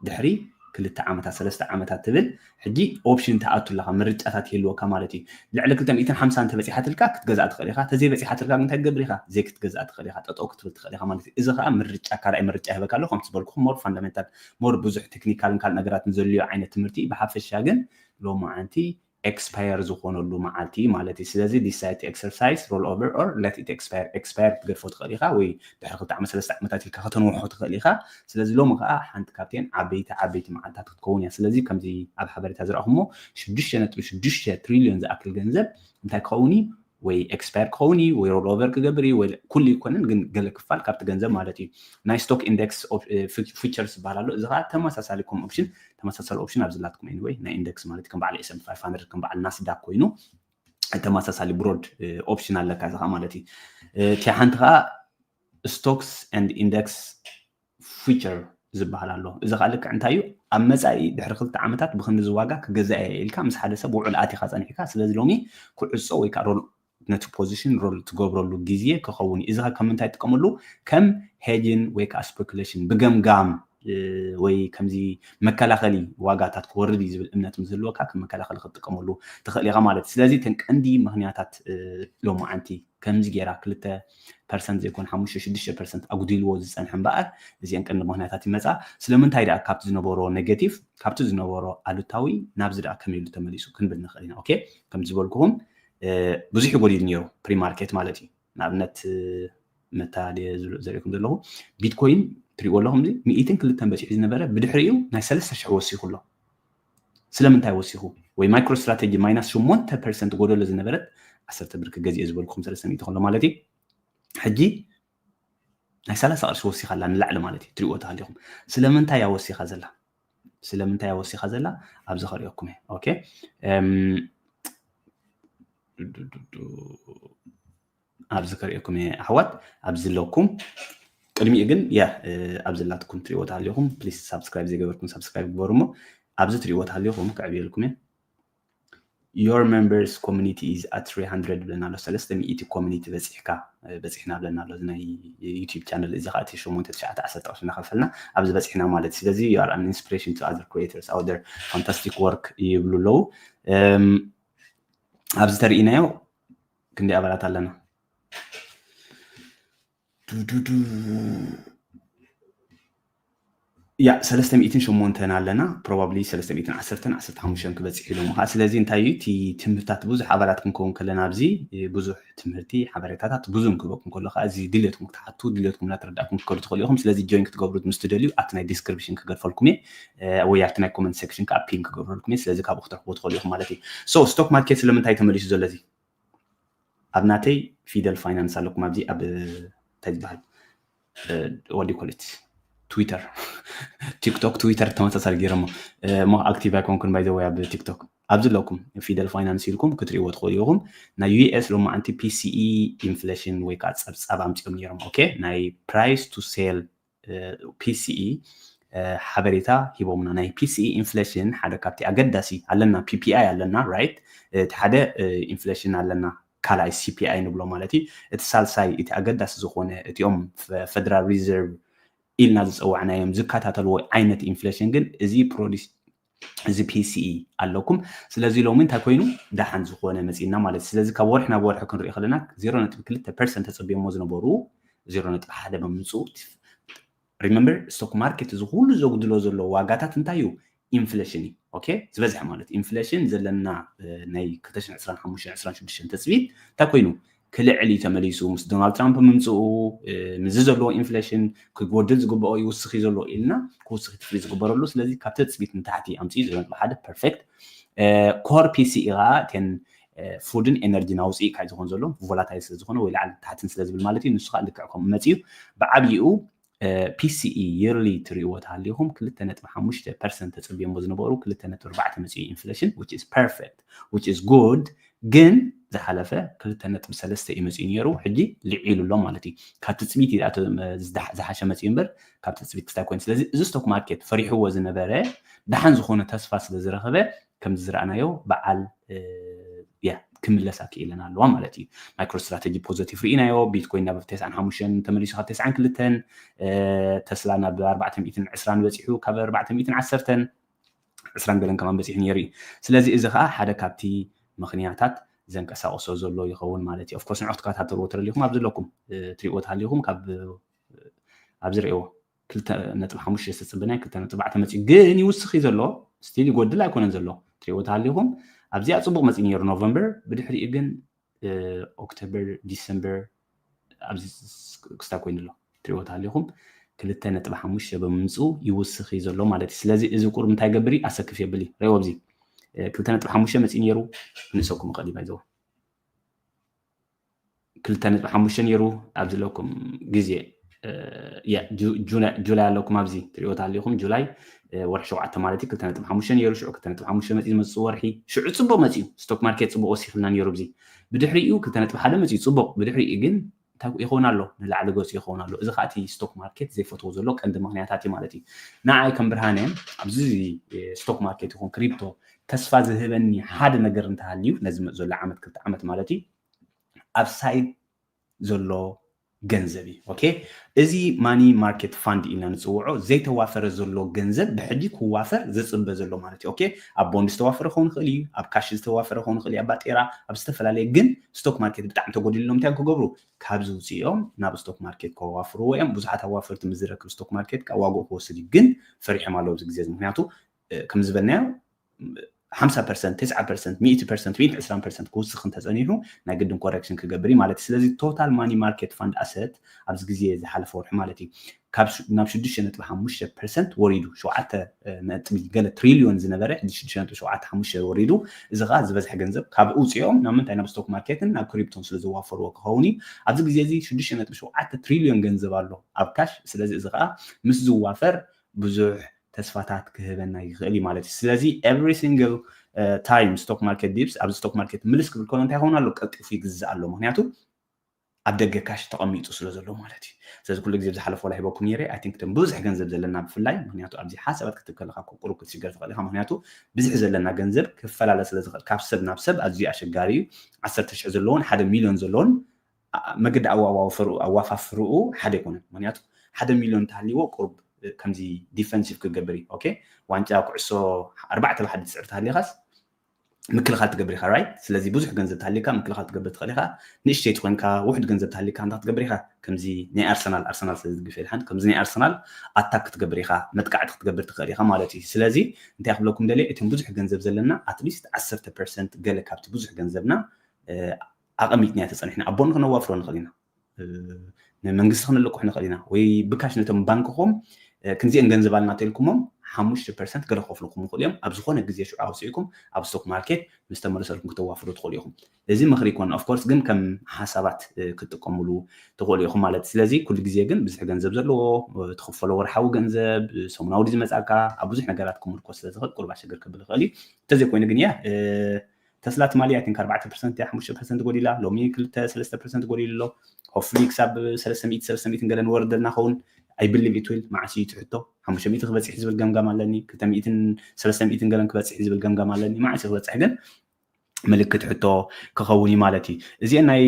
ድሕሪ ክልተ ዓመታት ሰለስተ ዓመታት ትብል ሕጂ ኦፕሽን ትኣቱ ኣለካ፣ ምርጫታት ይህልወካ ማለት እዩ። ልዕሊ ክልተ ሚእትን ሓምሳን እንተበፂሓትልካ ክትገዝኣ ትኽእል ኢኻ። ተዘይበፂሓትልካ ግን እንታይ ትገብር ኢኻ? ዘይክትገዝኣ ትኽእል ኢኻ፣ ጠጠው ክትብል ትኽእል ኢኻ ማለት እዩ። እዚ ከዓ ምርጫ ካልኣይ ምርጫ ይህበካ ኣሎ። ከምቲ ዝበልኩኹም ሞር ፋንዳሜንታል ሞር ብዙሕ ቴክኒካልን ካልእ ነገራትን ዘድልዮ ዓይነት ትምህርቲ እዩ። ብሓፈሻ ግን ሎማዓንቲ ኤክስፓየር ዝኾነሉ መዓልቲ ማለት እዩ። ስለዚ decide to exercise roll over or let it expire። ኤክስፓየር ክትገድፎ ትኽእል ኢኻ ወይ ድሕሪ ክልተ ዓመት ሰለስተ ዓመታት ኢልካ ከተንውሖ ትኽእል ኢኻ። ስለዚ ሎሚ ከዓ ሓንቲ ካብተን ዓበይቲ ዓበይቲ መዓልታት ክትከውን እያ። ስለዚ ከምዚ ኣብ ሓበሬታ ዝረኣኹሞ ሽዱሽተ ነጥቢ ሽዱሽተ ትሪልዮን ዝኣክል ገንዘብ እንታይ ክኸውን እዩ? ወይ ኤክስፓየር ክኸውን እዩ ወይ ሮል ኦቨር ክገብር እዩ ወይ ኩሉ ይኮነን፣ ግን ገለ ክፋል ካብቲ ገንዘብ ማለት እዩ። ናይ ስቶክ ኢንደክስ ፊቸርስ ዝበሃል ኣሎ። እዚ ከዓ ተመሳሳሊ ከም ኦፕሽን ተመሳሳሊ ኦፕሽን ኣብዚ ላትኩም ኤኒወይ ናይ ኢንደክስ ማለት ከም በዓል ኤስ ኤንድ ፒ ፋይቭ ሃንድረድ ከም በዓል ናስዳክ ኮይኑ ተመሳሳሊ ብሮድ ኦፕሽን ኣለካ። እዚ ከዓ ማለት እዩ እቲ ሓንቲ ከዓ ስቶክስ ኤንድ ኢንደክስ ፊቸር ዝበሃል ኣሎ። እዚ ከዓ ልክዕ እንታይ እዩ? ኣብ መፃኢ ድሕሪ ክልተ ዓመታት ብክንዲ ዝዋጋ ክገዛእ እየ ኢልካ ምስ ሓደ ሰብ ውዕል ኣቲኻ ፀኒሕካ፣ ስለዚ ሎሚ ክዕፆ ወይ ከዓ ሮል ነቲ ፖዚሽን ሮል ትገብረሉ ግዜ ክኸውን እዩ። እዚ ከዓ ከም ምንታይ ትጥቀመሉ? ከም ሄጅን ወይ ከዓ ስፔኩሌሽን ብገምጋም ወይ ከምዚ መከላኸሊ ዋጋታት ክወርድ እዩ ዝብል እምነት ምስ ዝህልወካ ከም መከላኸሊ ክትጥቀመሉ ትኽእል ኢኻ ማለት እዩ። ስለዚ እተን ቀንዲ ምኽንያታት ሎማዓንቲ ከምዚ ጌራ ክልተ ፐርሰንት ዘይኮነ ሓሙሽተ ሽዱሽተ ፐርሰንት ኣጉዲልዎ ዝፀንሐ እምበኣር እዚአን ቀንዲ ምኽንያታት ይመፃ። ስለምንታይ ደኣ ካብቲ ዝነበሮ ኔጌቲቭ ካብቲ ዝነበሮ ኣሉታዊ ናብዚ ደኣ ከመይ ኢሉ ተመሊሱ ክንብል ንኽእል ኢና። ኦኬ፣ ከም ዝበልኩኹም ብዙሕ እዩ ጎዲሉ ነይሩ ፕሪማርኬት ማለት እዩ። ንኣብነት መታ ድየ ዘርእኩም ዘለኹ ቢትኮይን ትሪእዎ ኣለኹም ሚእትን ክልተን በፂሑ ዝነበረ ብድሕሪኡ ናይ ሰለስተ ሽሕ ወሲኹ ኣሎ። ስለምንታይ ወሲኹ? ወይ MicroStrategy ማይናስ ሸሞንተ ፐርሰንት ጎደሎ ዝነበረት ዓሰርተ ብር ክገዝእ ዝበልኩም ሰለስተ ሚእቲ ከሎ ማለት እዩ። ሕጂ ናይ ሰላሳ ቅርሺ ወሲኻ ኣላ ንላዕሊ ማለት እዩ። ትሪእዎ ተሃሊኹም ስለምንታይ እያ ወሲኻ ዘላ? ስለምንታይ እያ ወሲኻ ዘላ? ኣብዚ ከርእየኩም እየ። ኦኬ ኣብዚ ከርእየኩም እየ ኣሕዋት። ኣብዚ ኣለኩም። ቅድሚኡ ግን ያ ኣብዚ ላትኩም ትሪእዎ ተሃሊኹም ፕሊስ ሳብስክራይብ ዘይገበርኩም ሳብስክራይብ ግበሩ። እሞ ኣብዚ ትሪእዎ ተሃሊኹም ከዕብየልኩም እየ። Your members community is at three hundred ብለና ኣሎ። ሰለስተ ሚእቲ ኮሚኒቲ በፂሕካ በፂሕና ብለና ኣሎ። ናይ ዩቲብ ቻነል እዚ ከዓ እቲ ሸሞንተ ትሽዓተ ዓሰርተ ቅርሺ እናኸፈልና ኣብዚ በፂሕና ማለት እዩ። ስለዚ you are an inspiration to other creators out there, fantastic work ይብሉ ኣለዉ። ኣብዚ ተርእናዮ ክንደይ ኣባላት ኣለና? ያ ሰለስተ ሚእትን ሸሞንተን ኣለና። ፕሮባብሊ ሰለስተ ሚእትን ዓሰርተን ዓሰርተ ሓሙሽተን ክበፅሕ ኢሎም ከዓ። ስለዚ እንታይ እዩ እቲ ትምህርታት ብዙሕ ኣባላት ክንከውን ከለና ኣብዚ ብዙሕ ትምህርቲ ሓበሬታታት ብዙም ክበኩም ከሎ ከዓ እዚ ድልየትኩም ክትሓቱ ድልየትኩም እናተረዳእኩም ክትከዱ ትኽእሉ ኢኹም። ስለዚ ጆይን ክትገብሩ ምስ ትደልዩ ኣብቲ ናይ ዲስክሪፕሽን ክገድፈልኩም እየ ወይ ኣብቲ ናይ ኮመንት ሴክሽን ከዓ ፒን ክገብረልኩም እየ። ስለዚ ካብኡ ክትረኽቡ ትኽእሉ ኢኹም ማለት እዩ። ሶ ስቶክ ማርኬት ስለምንታይ ተመሊሱ ዘሎ እዚ ኣብ ናተይ ፊደል ፋይናንስ ኣለኩም ኣብዚ ኣብ እንታይ ዝበሃል ወዲ ኮሌት ትዊተር ቲክቶክ ትዊተር ተመሳሳሊ ገይረሞ እሞ ኣክቲቭ ኣይኮንኩን ባይ ዘ ወይ ኣብ ቲክቶክ ኣብዚ ኣለኩም ፊደል ፋይናንስ ኢልኩም ክትሪእዎ ትኽእሉ ኢኹም። ናይ ዩኤስ ሎማዓንቲ ፒሲኢ ኢንፍሌሽን ወይ ከዓ ፀብፃብ ኣምፂኦም ነይሮም። ኦኬ ናይ ፕራይስ ቱ ሴል ፒሲኢ ሓበሬታ ሂቦምና። ናይ ፒሲኢ ኢንፍሌሽን ሓደ ካብቲ ኣገዳሲ ኣለና፣ ፒፒኣይ ኣለና ራይት፣ እቲ ሓደ ኢንፍሌሽን ኣለና፣ ካልኣይ ሲፒኣይ ንብሎ ማለት እዩ። እቲ ሳልሳይ እቲ ኣገዳሲ ዝኾነ እቲኦም ፌደራል ሪዘርቭ ኢልና ዝፀዋዕናዮም ዝከታተልዎ ዓይነት ኢንፍሌሽን ግን እዚ ፕሮዲስ እዚ ፒሲኢ ኣለኩም። ስለዚ ሎሚ እንታይ ኮይኑ ደሓን ዝኾነ መፂና ማለት እዩ። ስለዚ ካብ ወርሒ ናብ ወርሒ ክንሪኦ ከለና ዜሮ ነጥቢ ክልተ ፐርሰንት ተፀቢዮሞ ዝነበሩ ዜሮ ነጥቢ ሓደ ብምምፅኡ ሪመምበር ስቶክ ማርኬት እዚ ኩሉ ዘጉድሎ ዘሎ ዋጋታት እንታይ እዩ? ኢንፍሌሽን እዩ። ኦኬ ዝበዝሐ ማለት ኢንፍሌሽን ዘለና ናይ ክልተ ሽሕን ዕስራን ሓሙሽተን ዕስራን ሽዱሽተን ተፅቢት እንታይ ኮይኑ ክልዕል እዩ ተመሊሱ ምስ ዶናልድ ትራምፕ ምምፅኡ ምዚ ዘለዎ ኢንፍሌሽን ክጎድል ዝግብኦ ይውስኽ እዩ ዘሎ ኢልና ክውስኽ ትፍሊ ዝግበረሉ። ስለዚ ካብ ተፅቢት ንታሕቲ ኣምፅኡ ዜሮ ነጥቢ ሓደ ፐርፌክት ኮር ፒሲኢ ከዓ እተን ፉድን ኤነርጂን ኣውፅኢ ካይ ዝኾን ዘሎ ቮላታይል ስለዝኾነ ወይ ላዕሊ ታሕትን ስለዝብል ማለት እዩ። ንሱ ከዓ ልክዕ ከምኡ መፅኡ ብዓብይኡ ፒሲኢ የርሊ ትሪእዎ ተሃሊኹም ክልተ ነጥቢ ሓሙሽተ ፐርሰንት ተፀቢዮሞ ዝነበሩ ክልተ ነጥቢ ኣርባዕተ መፅኡ ኢንፍሌሽን which is perfect which is good ግን ዝሓለፈ ክልተ ነጥቢ ሰለስተ እዩ መፅኡ ነይሩ ሕጂ ልዒሉ ኣሎ ማለት እዩ። ካብ ትፅቢት እዩ ዝሓሸ መፅኡ እምበር ካብ ትፅቢት ክስታይ ኮይኑ። ስለዚ እዚ ስቶክ ማርኬት ፈሪሕዎ ዝነበረ ደሓን ዝኾነ ተስፋ ስለ ዝረኸበ ከምዚ ዝረኣናዮ በዓል ያ ክምለሳ ክኢለን ኣለዋ ማለት እዩ። ማይክሮ ስትራተጂ ፖዘቲቭ ርኢናዮ። ቢትኮይን ናብ ተስዓን ሓሙሽተን ተመሊሱ ካብ ተስዓን ክልተን ተስላ ናብ ኣርባዕተ ሚእትን ዕስራን በፂሑ ካብ ኣርባዕተ ሚእትን ዓሰርተን ዕስራን ገለን ከማን በፂሑ ነይሩ እዩ። ስለዚ እዚ ከዓ ሓደ ካብቲ ምኽንያታት ዘንቀሳቕሶ ዘሎ ይኸውን ማለት እዩ። ኦፍኮርስ ንዑ ክትከታተልዎ ትደሊኹም ኣብዚ ኣለኩም ትሪእዎ ተሃሊኹም ካብ ኣብዚ ርእዎ ክልተ ነጥቢ ሓሙሽተ ዝተፅበናይ ክልተ ነጥቢ ኣርባዕተ መፂኡ ግን ይውስኽ እዩ ዘሎ ስቲል ይጎድል ኣይኮነን ዘሎ ትሪእዎ ተሃሊኹም ኣብዚኣ ፅቡቕ መፂኡ ነይሩ ኖቨምበር ብድሕሪኡ ግን ኦክቶበር ዲሰምበር ኣብዚ ክስታ ኮይኑ ኣሎ ትሪእዎ ተሃሊኹም ክልተ ነጥቢ ሓሙሽተ ብምምፅኡ ይውስኽ እዩ ዘሎ ማለት እዩ። ስለዚ እዚ ቁሩብ እንታይ ገብር እዩ ኣሰክፍ የብል እዩ ርእዎ ኣብዚ ክልተ ነጥቢ ሓሙሽተ መፂኡ ነይሩ ክንእሰኩም ይኽእል እዩ ባይዘው ክልተ ነጥቢ ሓሙሽተ ነይሩ ኣብዚ ኣለኩም ግዜ ጁላይ ኣለኩም ኣብዚ ትሪእዎ ተሃሊኹም ጁላይ ወርሒ ሸውዓተ ማለት እዩ ክልተ ነጥቢ ሓሙሽተ ነይሩ ሽዑ ክልተ ነጥቢ ሓሙሽተ መፂኡ ዝመፅእ ወርሒ ሽዑ ፅቡቅ መፂኡ ስቶክ ማርኬት ፅቡቅ ወሲኽልና ነይሩ ኣብዚ ብድሕሪኡ ክልተ ነጥቢ ሓደ መፂኡ ፅቡቅ ብድሕሪኡ ግን እንታይ ይኸውን ኣሎ ንላዕሊ ገፁ ይኸውን ኣሎ። እዚ ከዓ እቲ ስቶክ ማርኬት ዘይፈትዎ ዘሎ ቀንዲ ምክንያታት እዩ ማለት እዩ። ንዓይ ከም ብርሃነ ኣብዚ ስቶክ ማርኬት ይኹን ክሪፕቶ ተስፋ ዝህበኒ ሓደ ነገር እንተሃልዩ ነዚ መፅ ዘሎ ዓመት ክልተ ዓመት ማለት እዩ ኣብ ሳይድ ዘሎ ገንዘብ እዩ። ኦኬ እዚ ማኒ ማርኬት ፋንድ ኢልና ንፅውዖ ዘይተዋፈረ ዘሎ ገንዘብ ብሕጂ ክዋፈር ዝፅበ ዘሎ ማለት እዩ። ኦኬ ኣብ ቦንድ ዝተዋፈረ ክኸውን ይኽእል እዩ፣ ኣብ ካሽ ዝተዋፈረ ክኸውን ይኽእል እዩ፣ ኣብ ባጤራ ኣብ ዝተፈላለየ ግን ስቶክ ማርኬት ብጣዕሚ ተጎዲልሎም እንታይ ክገብሩ ካብዚ ውፅኦም ናብ ስቶክ ማርኬት ከዋፍርዎ እዮም። ብዙሓት ኣዋፈርቲ ምስ ዝረክብ ስቶክ ማርኬት ካብ ዋግኡ ክወስድ እዩ ግን ፈሪሖም ኣለዉ ኣብዚ ግዜ እዚ ምክንያቱ ከም ዝበልናዮ ሓምሳ ፐርሰንት፣ ተስዓ ፐርሰንት፣ ሚእቲ ፐርሰንት፣ ሚእቲ ዕስራን ፐርሰንት ክውስኽ እንተጸኒሑ ናይ ግድን ኮረክሽን ክገብር እዩ ማለት እዩ። ስለዚ ቶታል ማኒ ማርኬት ፋንድ ኣሰት ኣብዚ ግዜ ዝሓለፈ ወርሒ ማለት እዩ ካብ ናብ ሽዱሽተ ነጥቢ ሓሙሽተ ፐርሰንት ወሪዱ፣ ሸውዓተ ነጥቢ ገለ ትሪልዮን ዝነበረ ሕጂ ሽዱሽተ ነጥቢ ሸውዓተ ሓሙሽተ ወሪዱ። እዚ ከዓ ዝበዝሐ ገንዘብ ካብ ውፅኦም ናብ ምንታይ ናብ ስቶክ ማርኬትን ናብ ክሪፕቶን ስለ ዝዋፈርዎ ክኸውን እዩ። ኣብዚ ግዜ እዚ ሽዱሽተ ነጥቢ ሸውዓተ ትሪልዮን ገንዘብ ኣሎ ኣብ ካሽ። ስለዚ እዚ ከዓ ምስ ዝዋፈር ብዙሕ ተስፋታት ክህበና ይኽእል እዩ ማለት እዩ። ስለዚ every single time stock market dips ኣብዚ ስቶክ ማርኬት ምልስ ክብል ከሎ እንታይ ይኸውን ኣሎ? ቀልጢፉ ይግዝእ ኣሎ። ምክንያቱ ኣብ ደገ ካሽ ተቐሚጡ ስለ ዘሎ ማለት እዩ። ስለዚ ኩሉ ግዜ ብዝሓለፈ ላ ሂበኩም ነይረ። I think እቶም ብዙሕ ገንዘብ ዘለና ብፍላይ ምክንያቱ ኣብዚ ሓሳባት ክትብ ከለካ ቁሩብ ክትሽገር ትኽእል ኢካ። ምክንያቱ ብዝሒ ዘለና ገንዘብ ክፈላለ ስለ ዝኽእል ካብ ሰብ ናብ ሰብ ኣዝዩ ኣሸጋሪ እዩ። ዓሰርተ ሽሕ ዘለዎን ሓደ ሚልዮን ዘለዎን መገዲ ኣዋፋፍርኡ ሓደ ኣይኮነን። ምክንያቱ ሓደ ሚልዮን እንተሃልይዎ ቁሩብ ከምዚ ዲፈንሲቭ ክገብር እዩ። ኦኬ ዋንጫ ኩዕሶ ኣርባዕተ ብሓደ ትስዕር ተሃሊኻስ ምክልኻል ትገብር ኢኻ ራይት። ስለዚ ብዙሕ ገንዘብ ተሃሊካ ምክልኻል ትገብር ትኽእል ኢኻ። ንእሽተይ ትኾንካ ውሕድ ገንዘብ ተሃሊካ እንታይ ክትገብር ኢኻ? ከምዚ ናይ ኣርሰናል ኣርሰናል ስለ ዝድግፍ ኢልሓን ከምዚ ናይ ኣርሰናል ኣታክ ክትገብር ኢኻ፣ መጥቃዕቲ ክትገብር ትኽእል ኢኻ ማለት እዩ። ስለዚ እንታይ ክብለኩም ደልየ እቶም ብዙሕ ገንዘብ ዘለና ኣትሊስት ዓሰርተ ፐርሰንት ገለ ካብቲ ብዙሕ ገንዘብና ኣቐሚጥናዮ ተጸኒሕና ኣቦ ንክነዋፍሮ ንኽእል ኢና። ንመንግስቲ ክነልቅሑ ንኽእል ኢና ወይ ብካሽ ነቶም ባንክኹም ክንዚአን ገንዘብ ኣለና ተልኩሞም ሓሙሽተ ፐርሰንት ገለ ክኸፍልኩም ይኽእሉ እዮም። ኣብ ዝኾነ ግዜ ሽዑ ኣውፅእኩም ኣብ ስቶክ ማርኬት ምስ ተመለሰልኩም ክተዋፍሩ ትኽእሉ ኢኹም። እዚ ምኽሪ ይኮን ኦፍኮርስ ግን ከም ሓሳባት ክትጥቀምሉ ትኽእሉ ኢኹም ማለት። ስለዚ ኩሉ ግዜ ግን ብዝሒ ገንዘብ ዘለዎ ትኽፈሎ ወርሓዊ ገንዘብ ሰሙናዊ ዝመፃካ ኣብ ብዙሕ ነገራት ክምርኮስ ስለ ዝኽእል ቁርባ ሽግር ክብል ይኽእል እዩ። እንተዘይኮይኑ ግን ያ ተስላ ትማሊ I think ኣርባዕተ ፐርሰንት እያ ሓሙሽተ ፐርሰንት ጎዲላ፣ ሎሚ ክልተ ሰለስተ ፐርሰንት ጎዲሉ ኣሎ። ሆፍሊ ክሳብ ሰለስተ ሚእቲ ሰለስተ ሚእቲ ገለን ወርደልና ኸውን I believe it will። መዓስ እዩ ትሕቶ ሓሙሽተ ሚእቲ ክበፅሕ ዝብል ገምጋም ኣለኒ። ክልተ ሚእትን ሰለስተ ሚእትን ገለን ክበፅሕ ዝብል ገምጋም ኣለኒ። መዓስ እዩ ክበፅሕ ግን ምልክት ሕቶ ክኸውን እዩ ማለት እዩ። እዚአን ናይ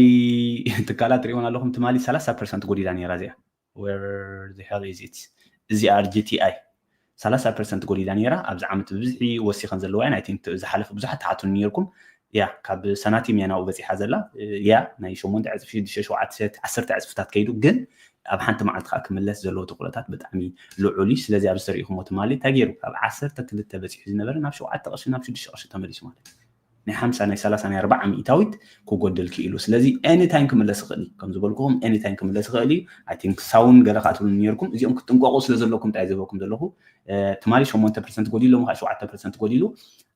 ትካላት ትሪእወን ኣለኹም። ትማሊ ሰላሳ ፐርሰንት ጎዲላ ነይራ እዚኣ። Where the hell is it? እዚኣ R G T I ሰላሳ ፐርሰንት ጎዲላ ነይራ። ኣብዚ ዓመት ብብዝሒ ወሲኸን ዘለዋ እየን። I think ዝሓለፈ ብዙሓት ትሓቱኒ ነይርኩም። ያ ካብ ሰናቲም እያ ናብኡ በፂሓ ዘላ። ያ ናይ ሸሞንተ ዕፅፊ ሽዱሽተ ሸውዓተ ዓሰርተ ዕፅፍታት ከይዱ ግን ኣብ ሓንቲ መዓልቲ ከዓ ክምለስ ዘለዎ ተኽእሎታት ብጣዕሚ ልዑል እዩ። ስለዚ ኣብዚ ተሪኢኹሞ ትማሊ እንታይ ገይሩ ካብ ዓሰርተ ክልተ በፂሑ ዝነበረ ናብ ሸውዓተ ቅርሺ ናብ ሽዱሽተ ቅርሺ ተመሊሱ ማለት እዩ። ናይ ሓምሳ ናይ ሰላሳ ናይ ኣርባዓ ሚእታዊት ክጎድል ክኢሉ። ስለዚ ኤኒታይም ክምለስ ይኽእል እዩ። ከም ዝበልኩኹም ኤኒታይም ክምለስ ይኽእል እዩ። I think ሳውን ገለ ከዓ ትብሉ ነይርኩም። እዚኦም ክትጥንቀቑ ስለ ዘለኩም ጥራይ ዝበልኩም ዘለኹ። ትማሊ ሸሞንተ ፐርሰንት ጎዲሉ፣ ሎሚ ከዓ ሸውዓተ ፐርሰንት ጎዲሉ።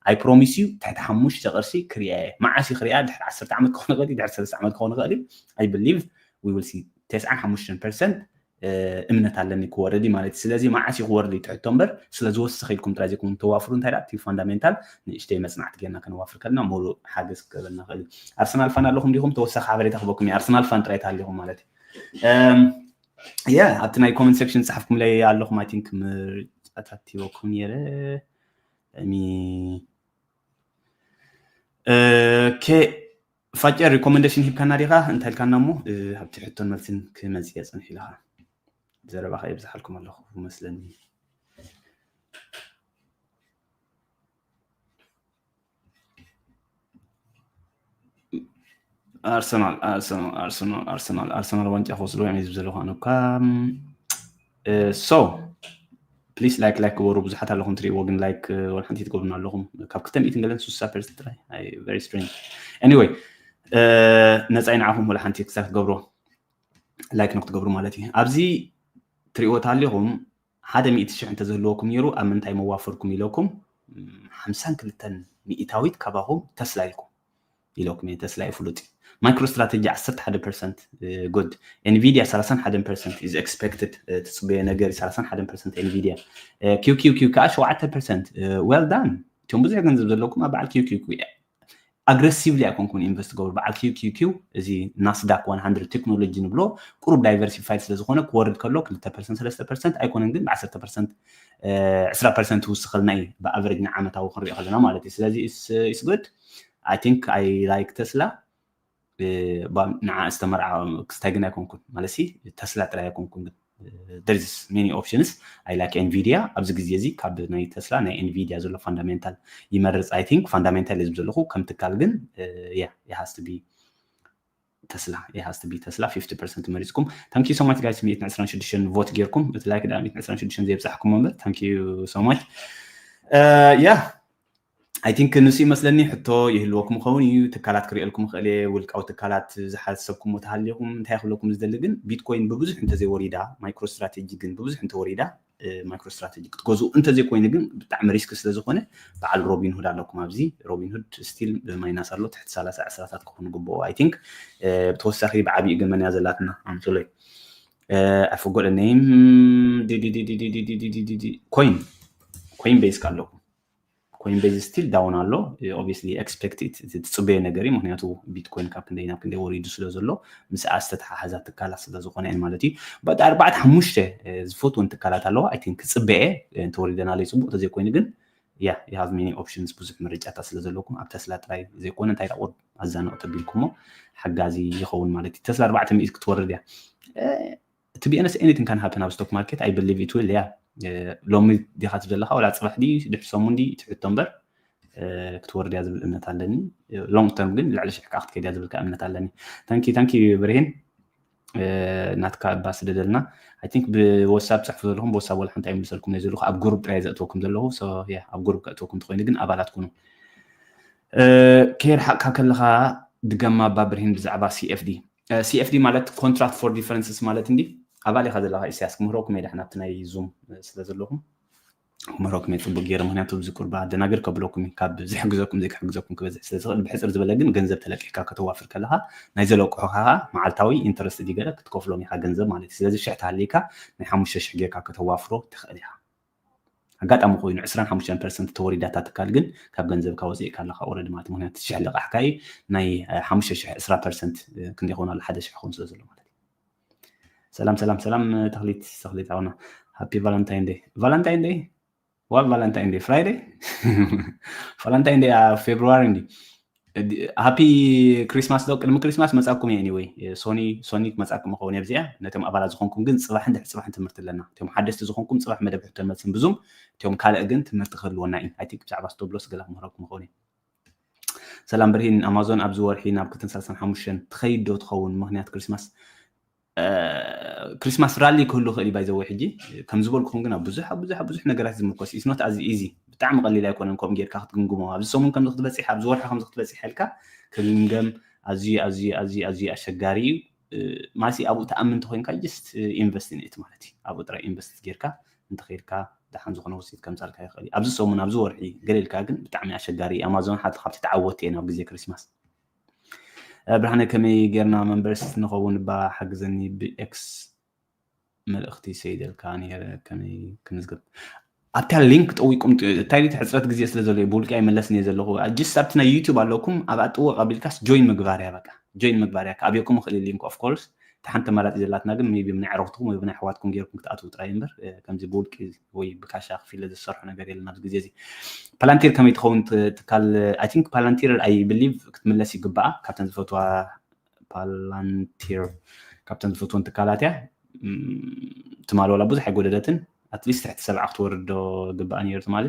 I promise you ትሕቲ ሓሙሽተ ቅርሺ ክሪኣ እየ። መዓስ እዩ ክሪኣ? ድሕሪ ዓሰርተ ዓመት ክኾን ይኽእል እዩ፣ ድሕሪ ሰለስተ ዓመት ክኾን ይኽእል እዩ። I believe we will see ተስዓን ሓሙሽተን ፐርሰንት እምነት ኣለኒ ክወርድ እዩ ማለት እዩ። ስለዚ መዓስ እዩ ክወርድ እዩ ትሕቶ እምበር ስለ ዝወስኽ ኢልኩም ጥራይ ዘይኮኑ ተዋፍሩ። እንታይ ደኣ እቲ ፋንዳሜንታል ንእሽተይ መጽናዕቲ ጌርና ከነዋፍር ከለና ሙሉእ ሓገዝ ክገብረና ይኽእል እዩ። ኣርሰናል ፋን ኣለኹም ዲኹም? ተወሳኺ ሓበሬታ ክበኩም እዩ። ኣርሰናል ፋን ጥራይ ተሃሊኹም ማለት እዩ። ያ ኣብቲ ናይ ኮመንት ሴክሽን ዝጸሓፍኩምለይ ኣለኹም። I think ምርጫታት ሂበኩም ነይረ። ሚ ኦኬ ፋጨ ሪኮመንዴሽን ሂብካና ዲኻ? እንታይ ኢልካና እሞ ኣብቲ ሕቶን መልስን ክመጽእ እየ ጽንሕ ኢልኻ። ዘረባኻ የብዝሓልኩም ኣለኹ መስለኒ። ኣርሰናል ኣርሰናል ኣርሰናል ኣርሰናል ኣርሰናል ዋንጫ ክወስድዎ እዮም ዝብል ዘለኹ ኣነ እኳ። ሶ ፕሊስ ላይክ ላይክ ግበሩ። ብዙሓት ኣለኹም ትሪእዎ ግን ላይክ ወላ ሓንቲ ትገብሩና ኣለኹም። ካብ ክልተ ሚእትን ገለን ስሳ ፐርሰንት ጥራይ። Very strange. Anyway ነፃ ንዓኹም ወላ ሓንቲ ክሳብ ክትገብሮ ላይክ ንክትገብሩ ማለት እዩ። ኣብዚ ትሪእዎ ተሃሊኹም ሓደ ሚእቲ ሽሕ እንተዝህልወኩም ነይሩ ኣብ ምንታይ መዋፈርኩም ኢለኩም ሓምሳን ክልተን ሚእታዊት ካባኹም ተስላ ኢልኩም ኢለኩም እየ። ተስላ እዩ ፍሉጥ። ማይክሮ ስትራቴጂ ዓሰርተ ሓደ ፐርሰንት good። ኤንቪዲያ ሰላሳን ሓደን ፐርሰንት is expected ትፅበዮ ነገር ሰላሳን ሓደን ፐርሰንት ኤንቪዲያ። QQQ ከዓ ሸውዓተ ፐርሰንት። Well done። እቶም ብዙሕ ገንዘብ ዘለኩም ኣብ በዓል QQQ ኣግረሲቭሊ ኣይኮንኩም ኢንቨስት ገብሩ በዓል QQQ እዚ ናስዳክ one hundred ቴክኖሎጂ ንብሎ ቁሩብ ዳይቨርሲፋይድ ስለ ዝኾነ ክወርድ ከሎ ክልተ ፐርሰንት ሰለስተ ፐርሰንት ኣይኮነን ግን ብ10 ፐርሰንት ዕስራ ፐርሰንት ትውስኸልና እዩ ብኣቨሬጅ ንዓመታዊ ክንሪኦ ከለና ማለት እዩ። ስለዚ it's good. I think I like Tesla. ንዓ ዝተመርዓ ክስታይ ግን ኣይኮንኩን ማለት ተስላ ጥራይ ኣይኮንኩን ግን there is many options. I like Nvidia ኣብዚ ግዜ እዚ ካብ ናይ ተስላ ናይ ኤንቪዲያ ዘሎ ፋንዳሜንታል ይመርፅ። I think ፋንዳሜንታል ዝብ ዘለኹ ከም ትካል ግን yeah it has to be ተስላ it has to be ተስላ fifty percent መሪፅኩም። Thank you so much guys ሚእትን ዕስራን ሽዱሽተን ቮት ጌርኩም እቲ ላይክ ዳ ሚእትን ዕስራን ሽዱሽተን ዘየብፃሕኩም እምበር thank you so much. Yeah I think ንሱ ይመስለኒ ሕቶ ይህልወኩም ኸውን እዩ። ትካላት ክርእየልኩም ይኽእል እየ። ውልቃዊ ትካላት ዝሓሰብኩምዎ ተሃልዩኹም እንታይ ክብለኩም ዝደሊ ግን ቢትኮይን ብብዙሕ እንተዘይወሪዳ፣ ማይክሮ ስትራቴጂ ግን ብብዙሕ እንተወሪዳ፣ ማይክሮ ስትራቴጂ ክትገዝኡ እንተዘይኮይኑ ግን ብጣዕሚ ሪስክ ስለዝኾነ በዓል ሮቢን ሁድ ኣለኩም ኣብዚ። ሮቢን ሁድ ስቲል ብማይናስ ኣሎ፣ ትሕቲ ሰላሳ ዕስራታት ክኾኑ ግብኦ። I think ብተወሳኺ ብዓብዪ ግን መን እያ ዘላትና ኣምፅለይ? I forgot the name። ኮይን ኮይን ቤዝ ኣለኩም። ኮይን ቤዝ ስቲል ዳውን ኣሎ። Obviously expect it፣ ትፅበዮ ነገር እዩ። ምክንያቱ ቢትኮይን ካብ ክንደይ ናብ ክንደይ ወሪዱ ስለ ዘሎ ምስኣ ዝተተሓሓዛ ትካላት ስለ ዝኾነ እየን ማለት እዩ። But ኣርባዕተ ሓሙሽተ ዝፈትወን ትካላት ኣለዋ። I think ክፅበየ እንተወሪደናለይ ፅቡቅ፣ ተዘይኮይኑ ግን yeah you have many options፣ ብዙሕ ምርጫታት ስለ ዘለኩም ኣብ ተስላ ጥራይ ዘይኮነ እንታይ ዳቆ ኣዛንኦ ተቢልኩሞ ሓጋዚ ይኸውን ማለት እዩ። ተስላ ኣርባዕተ ሚእቲ ክትወርድ እያ። To be honest, anything can happen ኣብ stock market. I believe it will። Yeah ሎሚ ዲኻ ትደለኻ ወላ ፅባሕ ዲ ድሕሪ ሰሙን ዲ ትሕቶ እምበር ክትወርድ እያ ዝብል እምነት ኣለኒ። Long term ግን ልዕሊ ሽሕ ከዓ ክትከይድ እያ ዝብል ከዓ እምነት ኣለኒ። Thank you thank you ብርሂን። ናትካ እባ ስደደልና። I think ብወሳብ ትፅሕፉ ዘለኹም ብወሳብ ወላ ሓንቲ ኣይምልሰልኩም ናይ ዘለኹ ኣብ ግሩፕ ጥራይ ዘእትወኩም ዘለኹ። ኣብ ግሩፕ ከእትወኩም ተኮይኑ ግን ኣባላት ኩኑ። ከየርሓቅካ ከለኻ ድገማ እባ ብርሂን ብዛዕባ C F D። C F D ማለት contract for differences ማለት እንዲ ኣባል ኢኻ ዘለኻ ኢሳያስ ክምህረኩም እየ ዳሕና ኣብቲ ናይ ዙም ስለ ዘለኹም ክምህረኩም እየ ፅቡቅ ገይረ። ምክንያቱ ብዚ ቁርባ ደናግር ከብለኩም እዩ ካብ ዝሕግዘኩም ዘይክሕግዘኩም ክበዝሕ ስለ ዝኽእል ብሕፅር ዝበለ ግን ገንዘብ ተለቂሕካ ከተዋፍር ከለኻ ናይ ዘለቅሑኻ መዓልታዊ ኢንተረስት ዲገለ ክትከፍሎም ኢኻ ገንዘብ ማለት እዩ። ስለዚ ሽሕ ተሃልይካ ናይ ሓሙሽተ ሽሕ ጌርካ ከተዋፍሮ ትኽእል ኢኻ። ኣጋጣሚ ኮይኑ ዕስራን ሓሙሽተን ፐርሰንት ተወሪዳታ ትካል ግን ካብ ገንዘብካ ወፂእካ ኣለካ ኦረዲ ማለት ምክንያቱ ሽሕ ለቃሕካ እዩ ናይ ሓሙሽተ ሽሕ ዕስራ ፐርሰንት ክንደይ ኾን ኣሎ ሓደ ሽሕ ኾን ስለ ዘሎ ማለት እዩ። ሰላም ሰላም ሰላም ተክሊት ተክሊት ኣውና ሃፒ ቫለንታይን ደይ ቫለንታይን ደይ ዋል ቫለንታይን ደይ ፍራይደይ ቫለንታይን ደይ ኣብ ፌብሩዋሪ እንዲ ሃፒ ክሪስማስ ዶ ቅድሚ ክሪስማስ መፃኩም እየ anyway ሶኒ ሶኒ ክመፃኩም ይኸውን እየ ብዚኣ ነቶም ኣባላት ዝኾንኩም ግን ፅባሕን ድሕሪ ፅባሕን ትምህርቲ ኣለና እቶም ሓደስቲ ዝኾንኩም ፅባሕ መደብ ሕቶን መልስን ብዙም እቶም ካልእ ግን ትምህርቲ ክህልወና እዩ I think ብዛዕባ ስቶብሎስ ገለ ክምህረኩም ይኸውን እየ ሰላም ብርሂን ኣማዞን ኣብዚ ወርሒ ናብ ክልተን ሰላሳን ሓሙሽተን ትኸይድ ዶ ትኸውን ምክንያት ክሪስማስ ክሪስማስ ራሊ ክህሉ ክእል ባይዘወ ሕጂ ከም ዝበልኩኹም ግን ኣብ ብዙሕ ኣብ ብዙሕ ኣብ ብዙሕ ነገራት ዝምርኮስ is not as easy ብጣዕሚ ቀሊል ኣይኮነን ከምኡ ጌርካ ክትግምግሞ ኣብዚ ሰሙን ከምዚ ክትበፅሕ ኣብዚ ወርሒ ከምዚ ክትበፅሕ ኢልካ ክግምገም ኣዝዩ ኣዝዩ ኣዝዩ ኣዝዩ ኣሸጋሪ እዩ ማሲ ኣብኡ ተኣምን ተኮይንካ just invest in it ማለት እዩ ኣብኡ ጥራይ invest ጌርካ እንተኸይድካ ደሓን ዝኾነ ውፅኢት ከምፃልካ ይኽእል እዩ ኣብዚ ሰሙን ኣብዚ ወርሒ ገለ ኢልካ ግን ብጣዕሚ ኣሸጋሪ እዩ ኣማዞን ሓደ ካብቲ ተዓወቲ እየ ናብ ግዜ ክሪስማስ ብርሃነ ከመይ ጌርና መንበርስ ንኸውን እባ ሓግዘኒ ብኤክስ መልእኽቲ ሰይደልካ ነይረ ከመይ ክምዝግብ ኣብታ ሊንክ ጠዊቁም እንታይ ሕፅረት ግዜ ስለ ዘሎ ብውልቂ ኣይመለስን እየ ዘለኹ ጅስ ኣብቲ ናይ ዩቱብ ኣለኩም ኣብ ኣጥወቅ ኣቢልካስ ጆይን ምግባር እያ በቃ ጆይን ምግባር እያ ኣብየኩም ክእል ሊንክ of course እቲ ሓንቲ ኣማራፂ ዘላትና ግን maybe ብናይ ዕረኽትኩም ወይ ብናይ ኣሕዋትኩም ጌርኩም ክትኣትዉ ጥራይ እምበር ከምዚ ብውልቂ ወይ ብካሻ ክፊለ ዝሰርሑ ነገር የለን ኣብዚ ግዜ እዚ ፓላንቲር ከመይ ትኸውን ትካል I think ፓላንቲር I believe ክትምለስ ይግባኣ ካብተን ዝፈትዋ ፓላንቲር ካብተን ዝፈትወን ትካላት እያ ትማል ዋላ ብዙሕ ኣይጎደለትን ኣትሊስት ትሕቲ ሰብዓ ክትወርድ ዶ ግባኣ ነይሩ ትማሊ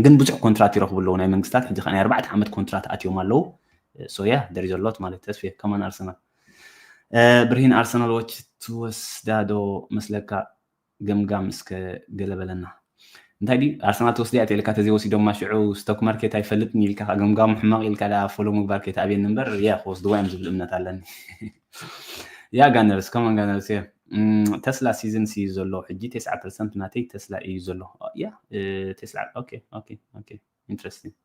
ግን ብዙሕ ኮንትራት ይረኽቡ ኣለዉ ናይ መንግስታት ሕጂ ከ ናይ ኣርባዕተ ዓመት ኮንትራት ኣትዮም ኣለዉ so yeah there is a lot ማለት ተስፌ ከማን ኣርሰናል ብርሂን ኣርሰናል ዎች ትወስዳ ዶ መስለካ ገምጋም እስከ ገለ በለና እንታይ ድዩ ኣርሰናል ትወስድያ ተልካ ተዘይወሲዶማ ሽዑ ስቶክ ማርኬት ኣይፈልጥን ኢልካ ገምጋሙ ሕማቕ ኢልካ ዳ ፎሎ ምግባር ከይትኣብየኒ እምበር ያ ክወስድዋ እዮም ዝብል እምነት ኣለኒ ያ ጋነርስ ከማን ጋነርስ የ ተስላ ሲዝን ሲ ዘሎ ሕጂ ተስዓ ፐርሰንት ናተይ ተስላ እዩ ዘሎ ያ ተስላ ኢንትረስቲንግ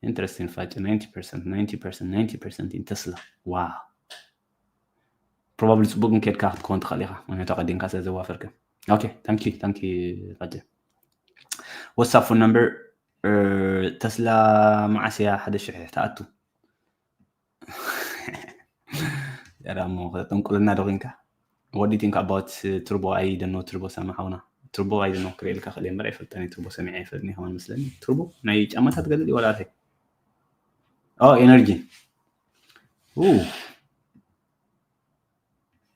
ኢንትረስቲንግ ፋጭ ናይንቲ ፐርሰንት ናይንቲ ፐርሰንት ናይንቲ ፐርሰንት ኢን ተስላ ዋ ፕሮባብሊ ፅቡቅ ግን ከድካ ክትከውን ትኽእል ኢኻ ምክንያቱ ቀዲምካ ስለ ዘዋፈርክ okay thank you thank you ፋጭ what's up phone number ተስላ መዓስ እያ ሓደ ሽሕ ትኣቱ ያዳሞ ከተጠንቁልና ዶ ኮንካ what do you think about turbo I don't know turbo ሰማ ሓውና turbo I don't know ክርእየልካ ክእል እምበር ኣይፈልጠን turbo ሰሚዐ ኣይፈልጥን ከማን መስለኒ turbo ናይ ጫማታት ገለ ወላ እንታይ oh energy Ooh.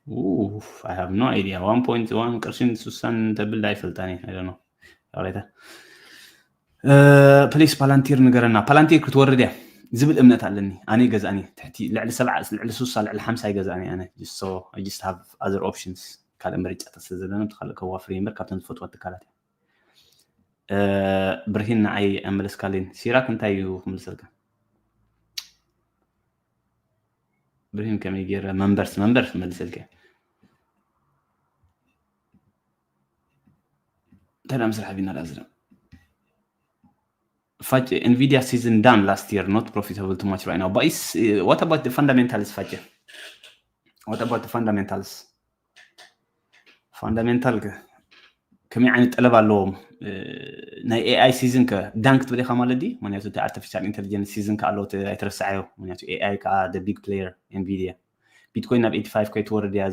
Ooh, I have no idea. One point one ቅርሽን ሱሳን ተብል ዳ ይፈልጣኒ I don't know. ሬታ ፕሊስ ፓላንቲር ንገረና ፓላንቲር ክትወርድ እያ ዝብል እምነት ኣለኒ ኣነ ገዛእኒ ትሕቲ ልዕሊ ሰብዓ ልዕሊ ሱሳ ልዕሊ ሓምሳ ይገዛእኒ ኣነ just have other options ካልእ ምርጫታት ስለ ዘለና ብቲ ካልእ ከዋፍር እምበር ካብተን ዝፈትዋ ትካላት እያ ብርሂን ንዓይ ኣመለስካልኝ። ሲራክ እንታይ እዩ ክምልሰልካ? ብርሂን ከመይ ገይረ መንበርስ መንበርስ መልሰልካ? እንታይ ደኣ ምስራሕ ቢና ደኣ ዝረ ፋጭ Nvidia season done last year, not profitable too much right now, but it's, uh, what about the fundamentals? ፋጭ? What about the fundamentals? Fundamental ከመይ ዓይነት ጠለብ ኣለዎም? ናይ AI season ከ done ክትብል ኢኻ ማለት ድዩ? ምክንያቱ እቲ artificial intelligence season ከ ኣሎ ኣይትረስዓዮ። ምክንያቱ AI ከዓ the big player Nvidia። ቢትኮይን ናብ eighty five ከይትወርድ እያ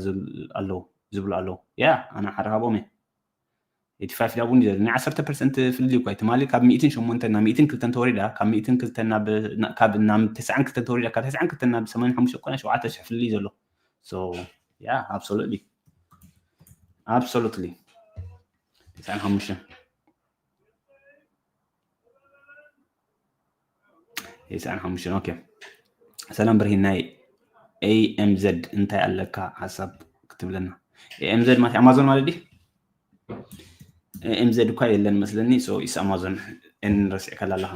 ኣለዉ ዝብሉ ኣለዉ። ያ ኣነ ሓደ ካብኦም እየ። eighty five ዳቡ እንዲ ናይ ዓሰርተ percent ፍልልይ እኳ ትማሊ ካብ ሚእትን ሸሞንተ ናብ ሚእትን ክልተን ተወሪዳ፣ ካብ ሚእትን ክልተን ናብ ናብ- ካብ ናብ ተስዓን ክልተን ተወሪዳ፣ ካብ ተስዓን ክልተን ናብ ሰማንያን ሓሙሽተ እኮ ናይ ሸውዓተ ሽሕ ፍልልይ ዘሎ። So yeah, absolutely, absolutely. ተስዓን ሓሙሽተን ተስዓን ሓሙሽተን okay። ሰላም ብርሂን፣ ናይ AMZ እንታይ ኣለካ ሓሳብ ክትብለና? AMZ ማለት ኣማዞን ማለት ድዩ? AMZ እኳ የለን መስለኒ። So it's Amazon። እን ረሲዕካላ ኣለኻ።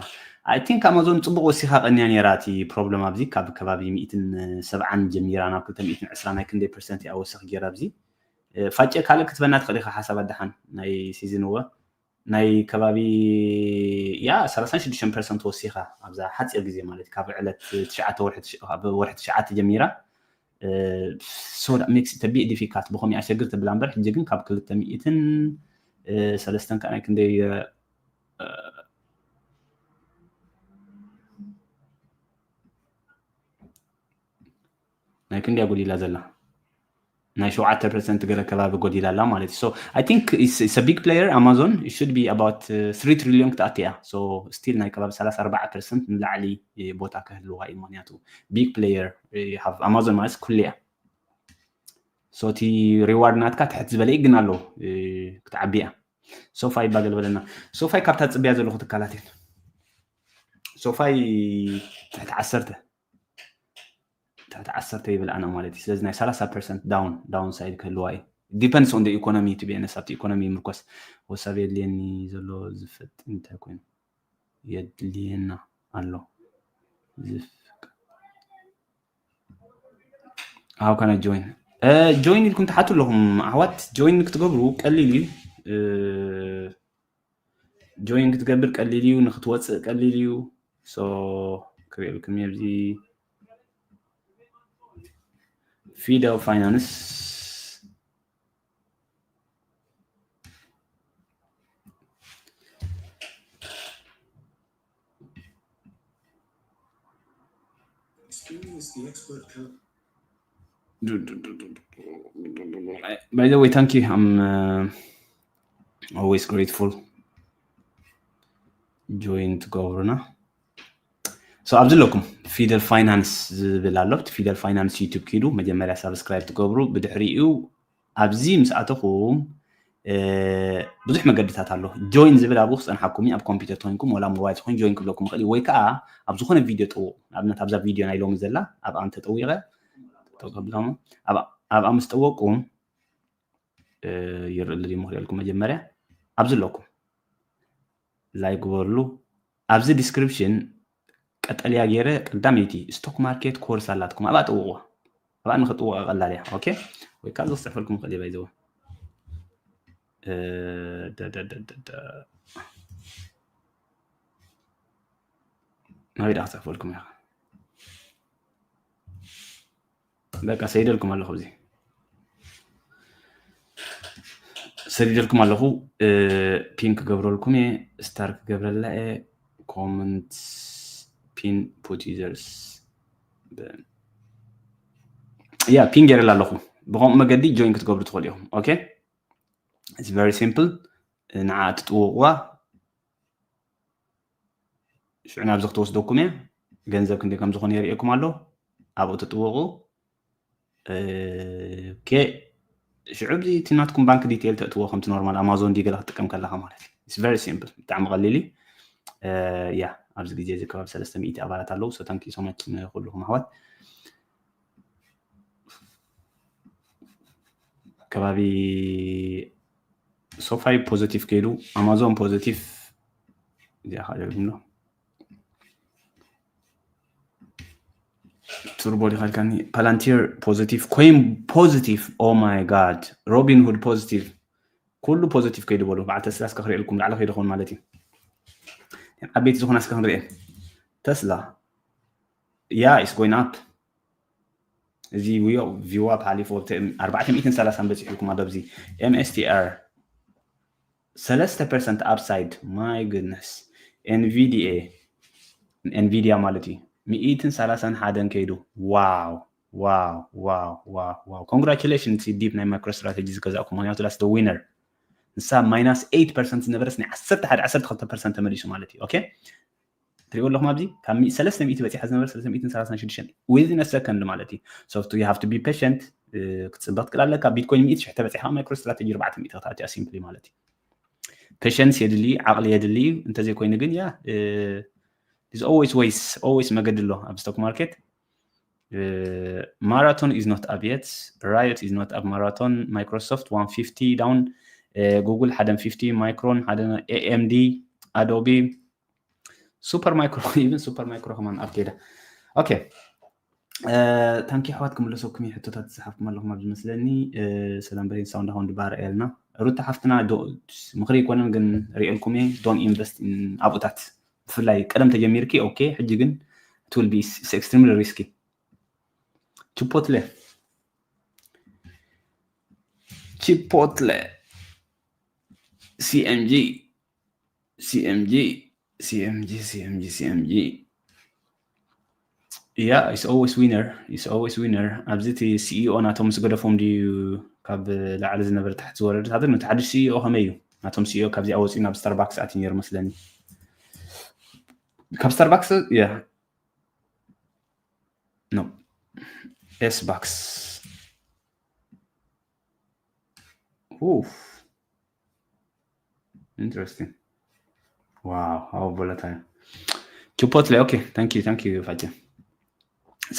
I think ኣማዞን ጽቡቕ ወሲኻ ቀንያ ነይራ። እቲ ፕሮብለም ኣብዚ ካብ ከባቢ ሚእትን ሰብዓን ጀሚራ ናብ ክልተ ሚእትን ዕስራ ናይ ክንደይ ፐርሰንት እያ ወሰኽ ገይራ ኣብዚ። እ፣ ፋጨ ካልእ ክትበና ትኽእል ኢኻ ሓሳብ ኣድሓን ናይ ሲዝን እወ ናይ ከባቢ ያ ሰላሳን ሽዱሽተን ፐርሰንት ወሲኻ ኣብዛ ሓፂር ግዜ ማለት ካብ ዕለት ትሽዓተ ወርሒ ትሽ-፣ ካብ ወርሒ ትሽዓተ ጀሚራ። So that makes it a bit difficult። ብኸምኡ ኣሸግር ትብላ እምበር ሕጂ ግን ካብ ክልተ ሚእትን ሰለስተን ከዓ ናይ ክንደይ ናይ ክንደያ ጎዲላ ዘላ ናይ ሸውዓተ ፐርሰንት ገለ ከባቢ ጎዲላ ኣላ ማለት እዩ። So I think it's, it's a big player Amazon. It should be about uh, three trillion ክትኣቲ እያ። So still ናይ ከባቢ ሰላሳ ኣርባዓ ፐርሰንት ንላዕሊ እ፣ ቦታ ክህልዋ እዩ። ምክንያቱ big player እ፣ have Amazon ማለት ኩሉ እያ። So እቲ ሪዋርድ ናትካ ትሕት ዝበለ እዩ ግን ኣሎ እ፣ ክትዓቢ እያ። ሶፋይ ይባገል በለና። ሶፋይ ካብታ ፅብያ ዘለኹ ትካላት እየን። ሶፋይ ትሕቲ ዓሰርተ ትሕቲ ዓሰርተ ይብል ኣነ ማለት እዩ። ስለዚ ናይ ሰላሳ ፐርሰንት down downside ክህልዋ እዩ። Depends on the economy to be honest። ኣብቲ ኢኮኖሚ ምርኮስ ወሳብ የድልየኒ ዘሎ ዝፈጥ እንታይ ኮይኑ የድልየና ኣሎ ዝፍ- How can I join? ጆይን ኢልኩም ትሓቱ ኣለኹም ኣሕዋት። ጆይን ክትገብሩ ቀሊል እዩ። ጆይን ክትገብር ቀሊል እዩ፣ ንክትወፅእ ቀሊል እዩ። So ክሪኤልኩም ኣብዚ ፊደል ፋይናንስ By the way, thank you. I'm uh, always grateful. Join ትገብሩና። So ኣብዚ ኣለኩም ፊደል ፋይናንስ ዝብል ኣሎ። እቲ ፊደል ፋይናንስ ዩቱብ ኪዱ መጀመርያ ሳብስክራይብ ትገብሩ። ብድሕሪኡ ኣብዚ ምስ ኣተኹም ብዙሕ መገድታት ኣሎ። ጆይን ዝብል ኣብኡ ክፀንሓኩም ኣብ ኮምፒውተር ተኮይንኩም ወላ ሞባይል ተኮይን ጆይን ክብለኩም ይኽእል እዩ። ወይ ከዓ ኣብ ዝኾነ ቪድዮ ጠውቑ። ንኣብነት ኣብዛ ቪድዮ ናይ ሎሚ ዘላ ኣብኣ እንተጠዊቐ ተቀብሎሞ ኣብኣ ምስ ጠወቅኩም ይርእልኩም ክሪኤልኩም መጀመርያ ኣብዚ ኣለኩም ላይክ ግበርሉ። ኣብዚ ዲስክሪፕሽን ቀጠልያ ገይረ ቀዳመይቲ ስቶክ ማርኬት ኮርስ ኣላትኩም ኣብኣ ጥውቑዋ። ኣብኣ ንኽጥውቑ ቀላል እያ። ኦኬ ወይ ካልእ ክፅሕፈልኩም ይኽእል እዩ ባይዘወ ናበይ ዳ ክፅሕፈልኩም እያ? በቃ ሰይደልኩም ኣለኹ። እዚ ሰዲደልኩም ኣለኹ። ፒን ክገብረልኩም እየ፣ ስታር ክገብረላ እየ። ኮመንት ፒን ፑት ዩዘርስ ያ ፒን ገይረላ ኣለኹ። ብከምኡ መገዲ ጆይን ክትገብሩ ትኽእሉ ኢኹም። ኦኬ it's very simple። ንዓ ትጥውቕዋ ሽዑ ናብዚ ክትወስደኩም እየ። ገንዘብ ክንደይ ከም ዝኾነ የርእየኩም ኣሎ። ኣብኡ ትጥውቑ። ኦኬ ሽዑ እዚ እቲ ናትኩም ባንክ ዲቴል ተእትዎ ከምቲ ኖርማል ኣማዞን ዲ ገለ ክትጥቀም ከለካ ማለት እዩ። It's very simple። ብጣዕሚ ቀሊል እዩ። ያ ኣብዚ ግዜ እዚ ከባቢ ሰለስተ ሚእቲ ኣባላት ኣለዉ። So thank you so much ንኩልኹም ኣሕዋት። ከባቢ ሶፋይ ፖዘቲቭ ከይዱ ኣማዞን ፖዘቲቭ እዚኣ ከዓ ደጊምሎ። ቱርቦ ዲኻ ኢልካኒ። Palantir positive, ኮይን positive። Oh my God። Robinhood positive። ኩሉ positive ከይዱ በሉ። በዓል ተስላ እስከ ክርእየልኩም ላዕሊ ከይዱ ክኸውን ማለት እዩ። ዓበይቲ ዝኾና እስከ ክንርእየን። ተስላ፣ yeah, it's going up። እዚ ውዮ ቪዋፕ ሓሊፉ ኣብቲ ኣርባዕተ ሚእትን ሰላሳን በፂሑልኩም ኣሎ። ኣብዚ M S T R ሰለስተ ፐርሰንት upside። My goodness። Nvidia፣ Nvidia ማለት እዩ፣ ሚእትን ሰላሳን ሓደን ከይዱ። ዋው ዋው ዋው ዋው ዋው። Congratulations ዲፕ ናይ MicroStrategy ዝገዛእኩም፣ ምክንያቱ that's the winner። ንሳ ማይናስ ኤይት ፐርሰንት ዝነበረስ ናይ ዓሰርተ ሓደ ዓሰርተ ክልተ ፐርሰንት ተመሊሱ ማለት እዩ። ኦኬ፣ ትሪእዎ ኣለኹም ኣብዚ ካብ ሚእ- ሰለስተ ሚእቲ በፂሓ ዝነበረ ሰለስተ ሚእትን ሰላሳን ሽዱሽተን within a second ማለት እዩ። So you have to be patient። እ፣ ክትፅበ ክትክእል ኣለካ። ቢትኮይን ሚእቲ ሽሕ ተበፂሓ MicroStrategy ኣርባዕተ ሚእቲ ክትኣትያ simply ማለት እዩ። ፔሸንስ የድሊ፣ ዓቕሊ የድሊ። እንተዘይኮይኑ ግን ያ is always ways, always መገዲ ኣሎ ኣብ ስቶክ ማርኬት። Marathon is not up yet. Riot is not up. Marathon፣ Microsoft one fifty down፣ Google ሓደ fifty፣ Micron ሓደ፣ A M D፣ Adobe፣ Supermicro፣ even Supermicro ከማን ኣብ ከይዳ። ኦኬ፣ ታንኪ ኣሕዋት፣ ክምለሰኩም እየ። ሕቶታት ዝሓፍኩም ኣለኹም ኣብ ዝመስለኒ። ሰላም በሬን ሳውንድ ኣሁን ድባር ኤልና ሩታ ሓፍትና፣ ምኽሪ ኣይኮነን ግን ርእየልኩም እየ። Don't invest in ኣብኡታት፣ ብፍላይ ቀደም ተጀሚርኪ ኦኬ፣ ሕጂ ግን it will be extremely risky። ቺፖትለ፣ ቺፖትለ፣ C M G፣ C M G፣ C M G፣ C M G፣ C M G። Yeah, it's always winner, it's always winner። ኣብዚ እቲ CEO ናቶም ምስ ገደፎም ድዩ ካብ ላዕሊ ዝነበረ ታሕቲ ዝወረደ? ታተን እቲ ሓድሽ CEO ከመይ እዩ? ናቶም CEO ካብዚኣ ወፂኡ ናብ ስታርባክስ ኣትዩ ነይሩ መስለኒ። ካብ ስታርባክስ፣ yeah። No። S box። Oof. Interesting. Wow, how volatile. Chipotle, okay. Thank you, thank you ፋጨ።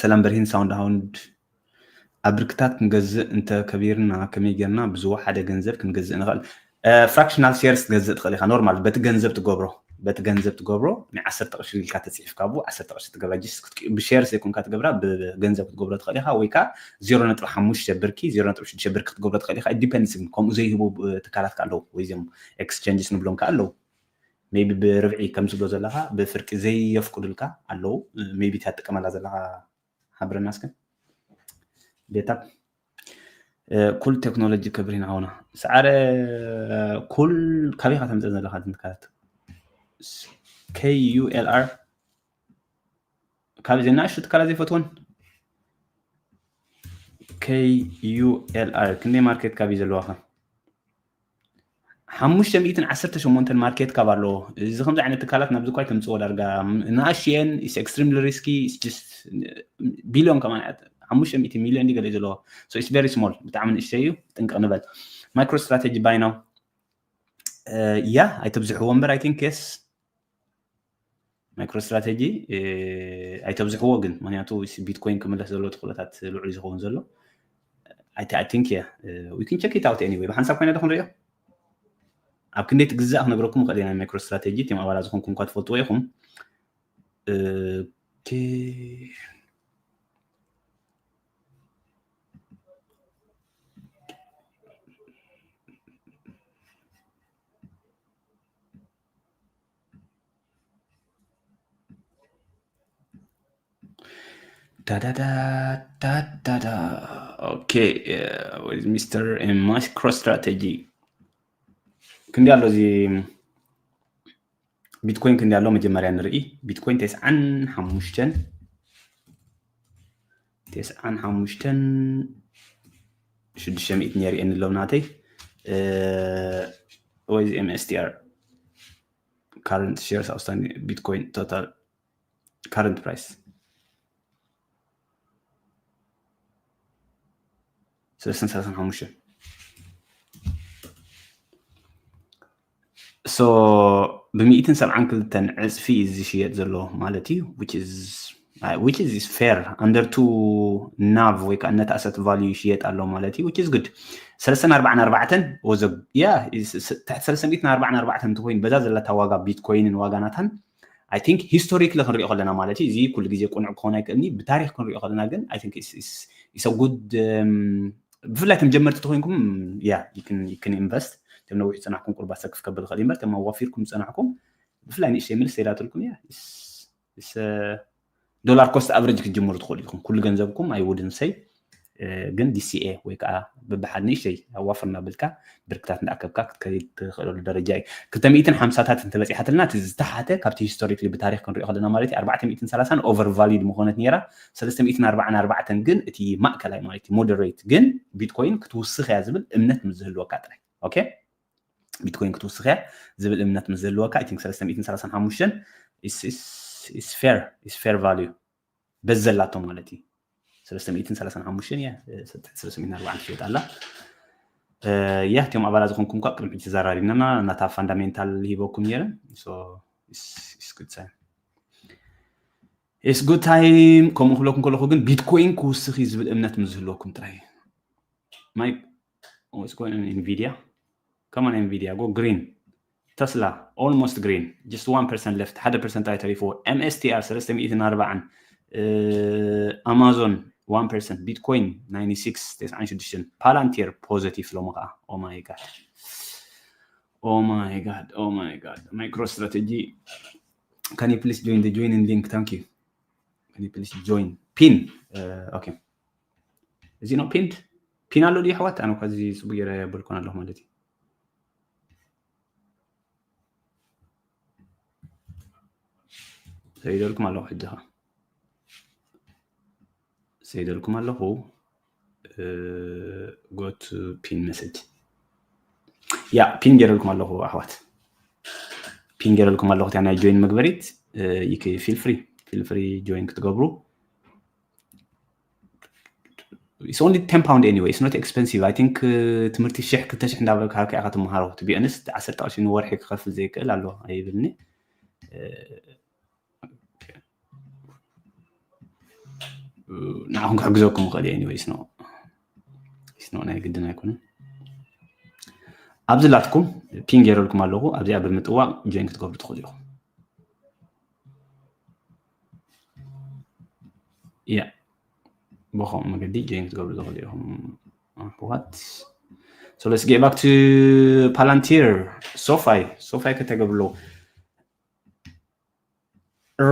ሰላም በርሂን ሳውንድ ሃውንድ። ኣብ ብርክታት ክንገዝእ እንተ ከቢርና ከመይ ጌርና ብዝወሓደ ገንዘብ ክንገዝእ ንኽእል? ፍራክሽናል ሼርስ ክትገዝእ ትኽእል ኢኻ። ኖርማል በቲ ገንዘብ ትገብሮ፣ በቲ ገንዘብ ትገብሮ። ናይ ዓሰርተ ቅርሺ ኢልካ ተፂሒፍካ፣ ብኡ ዓሰርተ ቅርሺ ትገብራ። ጅስ ብሼርስ ዘይኮንካ ትገብራ፣ ብገንዘብ ክትገብሮ ትኽእል ኢኻ። ወይ ከዓ ዜሮ ነጥቢ ሓሙሽተ ብርኪ፣ ዜሮ ነጥቢ ሽዱሽተ ብርኪ ክትገብሮ ትኽእል ኢኻ። ዲፐንድስ ግን ከምኡ ዘይህቡ ትካላት ከ ኣለዉ ወይ እዚኦም ኤክስቸንጅስ ንብሎም ከ ኣለዉ። ሜቢ ብርብዒ ከም ዝብሎ ዘለኻ ብፍርቂ ዘየፍቅዱልካ ኣለዉ። ሜቢ እታ ትጥቀመላ ዘለኻ ሓብረና እስከ። ቤታ ኩል ቴክኖሎጂ ክብሪን ዓውና ሰዓረ ኩል ካበይ ኢኻ ተምፅእ ዘለኻ? ትንካት K U L R ካብ ዘናእሹ ትካላት ዘይፈትወን። K U L R ክንደይ ማርኬት ካብ እዩ ዘለዋኻ? ሓሙሽተ ሚእትን ዓሰርተ ሸሞንተን ማርኬት ካብ ኣለዎ። እዚ ከምዚ ዓይነት ትካላት ናብዚ እኳ ኣይተምፅዎ ዳርጋ ንኣሽየን። It's extremely risky, it's just ቢልዮን ከማን ሓሙሽተ ሚእቲ ሚልዮን ድዩ ገለ ዘለዎ። So it's very small፣ ብጣዕሚ ንእሽተይ እዩ። ጥንቅቕ ንበል። ማይክሮ ስትራቴጂ ባይ ናው። ያ ኣይተብዝሕዎ እምበር I think yes። ማይክሮ ስትራቴጂ ኣይተብዝሕዎ ግን፣ ምክንያቱ ቢትኮይን ክምለስ ዘሎ ትኽእሎታት ልዑል ዝኸውን ዘሎ። I think yeah, we can check it out anyway። ብሓንሳብ ኮይና ዶ ክንሪኦ? ኣብ ክንደይ ትግዛእ ክነግረኩም እኽእል እየ። ናይ ማይክሮ ስትራቴጂ እቲም ኣባላት ዝኾንኩም እኳ ትፈልጥዎ ኢኹም። ዳዳዳ ዳዳዳ። ኦኬ፣ ሚስተር ማይክሮ ስትራቴጂ ክንዲ ኣሎ። እዚ ቢትኮይን ክንዲ ኣሎ? መጀመርያ ንርኢ። ቢትኮይን ተስዓን ሓሙሽተን፣ ተስዓን ሓሙሽተን ሽዱሽተ ሚእቲ ነይሩ እየ ንለው ናተይ። ወይ እዚ M S T R፣ current shares outstanding Bitcoin total current price ሰለስተን ሰላሳን ሓሙሽተን። So ብሚእትን ሰብዓን ክልተን ዕፅፊ እዩ ዝሽየጥ ዘሎ ማለት እዩ። Which is which is fair under to nav ወይ ከዓ net asset value ይሽየጥ ኣሎ ማለት እዩ which is good ሰለስተን ኣርባዓን ኣርባዕተን ወዘ ያ ትሕቲ ሰለስተን ኣርባዓን ኣርባዕተን እንተኮይኑ በዛ ዘለታ ዋጋ ቢትኮይንን ዋጋ ናታን I think historically ክንሪኦ ከለና ማለት እዩ እዚ ኩሉ ግዜ ቁኑዕ ክኾን ኣይክእልኒ ብታሪክ ክንሪኦ ከለና ግን I think it's a good ብፍላይ ከም ጀመርቲ ተኮይንኩም ያ you can invest ከም ነዊሕ ዝፀናሕኩም ቁርባ ሰክፍ ከብል ይኽእል እምበር ከም ኣዋፊርኩም ዝፀናሕኩም ብፍላይ ንእሽተይ ምልስ ተይላትልኩም ያ ዶላር cost average ክትጅምሩ ትኽእሉ ኢኹም ኩሉ ገንዘብኩም I wouldn't say ግን ዲሲኤ ወይ ከዓ ብብሓድ ንእሽተይ ኣዋፍር እናበልካ ብርክታት እንዳኣከብካ ክትከይድ ትኽእለሉ ደረጃ እዩ ክልተ ሚእትን ሓምሳታት እንተበፂሓትልና እቲ ዝተሓተ ካብቲ historically ብታሪክ ክንሪኦ ከለና ማለት እዩ ኣርባዕተ ሚእትን ሰላሳን over valued ምኾነት ነይራ ሰለስተ ሚእትን ኣርባዓን ኣርባዕተን ግን እቲ ማእከላይ ማለት እዩ moderate ግን ቢትኮይን ክትውስኽ እያ ዝብል እምነት ምስ ዝህልወካ ጥራይ okay ቢትኮይን ክትውስኽ እያ ዝብል እምነት ምስ ዘለወካ I think ሰለስተ ሚእትን ሰላሳን ሓሙሽተን is fair is fair value በዘላቶ ማለት እዩ ሰለስተ ሚእትን ሰላሳን ሓሙሽተን እያ ሰለስተ ሚእትን ኣርባዓን ትሽየጥ ኣላ ያ እቲኦም ኣባላት ዝኾንኩም ኳ ቅድሚ ሕጂ ተዘራሪብና ናታ fundamental ሂበኩም ነይረ it's good time ከምኡ ክብለኩም ከለኹ ግን ቢትኮይን ክውስኽ እዩ ዝብል እምነት ምስ ዝህልወኩም ጥራይ Mike, what's going on Nvidia? Come on Nvidia, go green. Tesla, almost green. Just one percent left. ሓደ percent ጥራይ ተሪፍዎ። M S T R ሰለስተ ሚእትን ኣርባዓን Amazon one percent Bitcoin ninety six ተስዓን ሽዱሽተን Palantir positive ሎሚ ከዓ Oh my god. Oh my god. Oh my god. MicroStrategy. Can you please join the joining link? Thank you. Can you please join? Pin. Uh, okay. እዚ ነው pinned pin ኣሎ ድዩ ኣሕዋት ኣነ እኳ እዚ ፅቡቅ ገይረ የበልኩን ኣለኹ ማለት እዩ ሰይደልኩም ኣለኹ ሕጂ ኸ ሰይደልኩም ኣለኹ go to pin message ያ pin ገይረልኩም ኣለኹ ኣሕዋት pin ገይረልኩም ኣለኹ እቲያ ናይ join መግበሪት feel free feel free join ክትገብሩ it's only ten pound anyway it's not expensive I think ትምህርቲ ሽሕ ክልተ ሽሕ እንዳበልካ ሃብካ ኢኻ ትመሃሮ to be honest ዓሰርተ ቅርሺ ንወርሒ ክኸፍል ዘይክእል ኣሎ ኣይብልኒ ንዓኹም ክሕግዘኩም ይኽእል እዩ anyway it's not ናይ ግድን ኣይኮነን ኣብዚ ላትኩም pin ገይረልኩም ኣለኹ ኣብዚኣ ብምጥዋቕ join ክትገብሩ ትኽእሉ ኢኹም ያ ብኸምኡ መገዲ join ክትገብሩ ትኽእሉ ኢኹም ኣሕዋት so let's get back to Palantir SoFi SoFi ከተገብሎ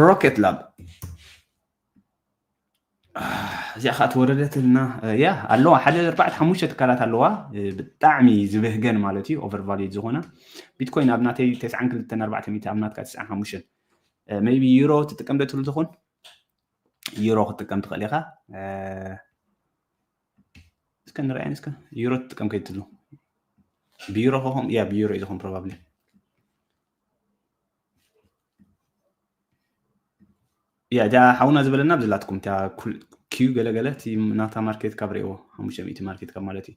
Rocket Lab እዚኣ ከዓ ትወረደትና ያ ኣለዋ ሓደ ኣርባዕተ ሓሙሽተ ትካላት ኣለዋ ብጣዕሚ ዝበህገን ማለት እዩ over valued ዝኾና ቢትኮይን ኣብ ናተይ ተስዓን ክልተን ኣርባዕተ ሚእቲ ኣብ ናትካ ተስዓን ሓሙሽተን maybe ዩሮ ትጥቀም ዶ ትብሉ ትኾን ዩሮ ክትጥቀም ትኽእል ኢኻ እስከ ንርኣየን እስከ ዩሮ ትጥቀም ከይትሉ ብዩሮ ከኾን ያ ብዩሮ እዩ ዝኾን probably ያ እዛ ሓውና ዝበለና ብዝላትኩም እታ ኪዩ ገለገለ እቲ ናታ market cap ሪእዎ ሓሙሽተ ሚእቲ market cap ማለት እዩ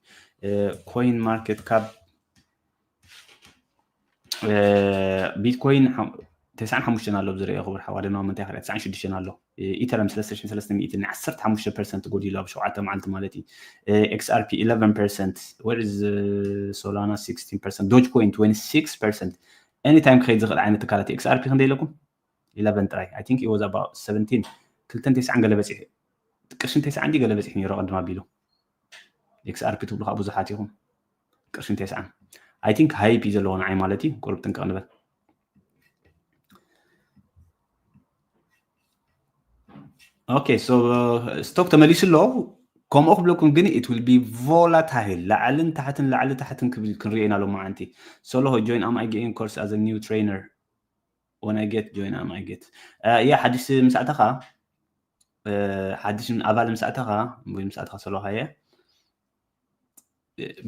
coin market cap ቢትኮይን ተስዓን ሓሙሽተን ኣሎ ዝረአ ክቡር ሓዋ ደማ ምንታይ ክሪኣ ተስዓን ሽዱሽተን ኣሎ ኢተረም ሰለስተ ሽሕን ሰለስተ ሚእትን ዓሰርተ ሓሙሽተ ፐርሰንት ጎዲሉ ኣብ ሸውዓተ መዓልቲ ማለት እዩ XRP eleven percent where is Solana sixteen percent Dogecoin twenty six percent anytime ክኸይድ ዝኽእል ዓይነት ትካላት XRP ክንደይ ኢለኩም eleven ጥራይ I think it was about seventeen ክልተን ተስዓን ገለ በፂሑ ቅርሽን ተስዓን ገለ በፂሑ ነይሩ ቅድም ኣቢሉ XRP ትብሉ ከዓ ብዙሓት ኢኹም ቅርሽን ተስዓን I think hype እዩ ዘለዎ ንዓይ ማለት እዩ ቁሩብ ጥንቅቕ ንበል okay so stock ተመሊሱ ኣሎ ከምኡ ክብለኩም ግን it will be volatile ላዕልን ታሕትን ላዕሊ ታሕትን ክብል ክንሪኦ ኢና ሎማዓንቲ so hello join am I getting course as a new trainer when I get join am I get ያ ሓድሽ ምስ ኣተኻ ሓድሽ ኣባል ምስ ኣተኻ ወይ ምስ ኣተኻ ሰሎኻየ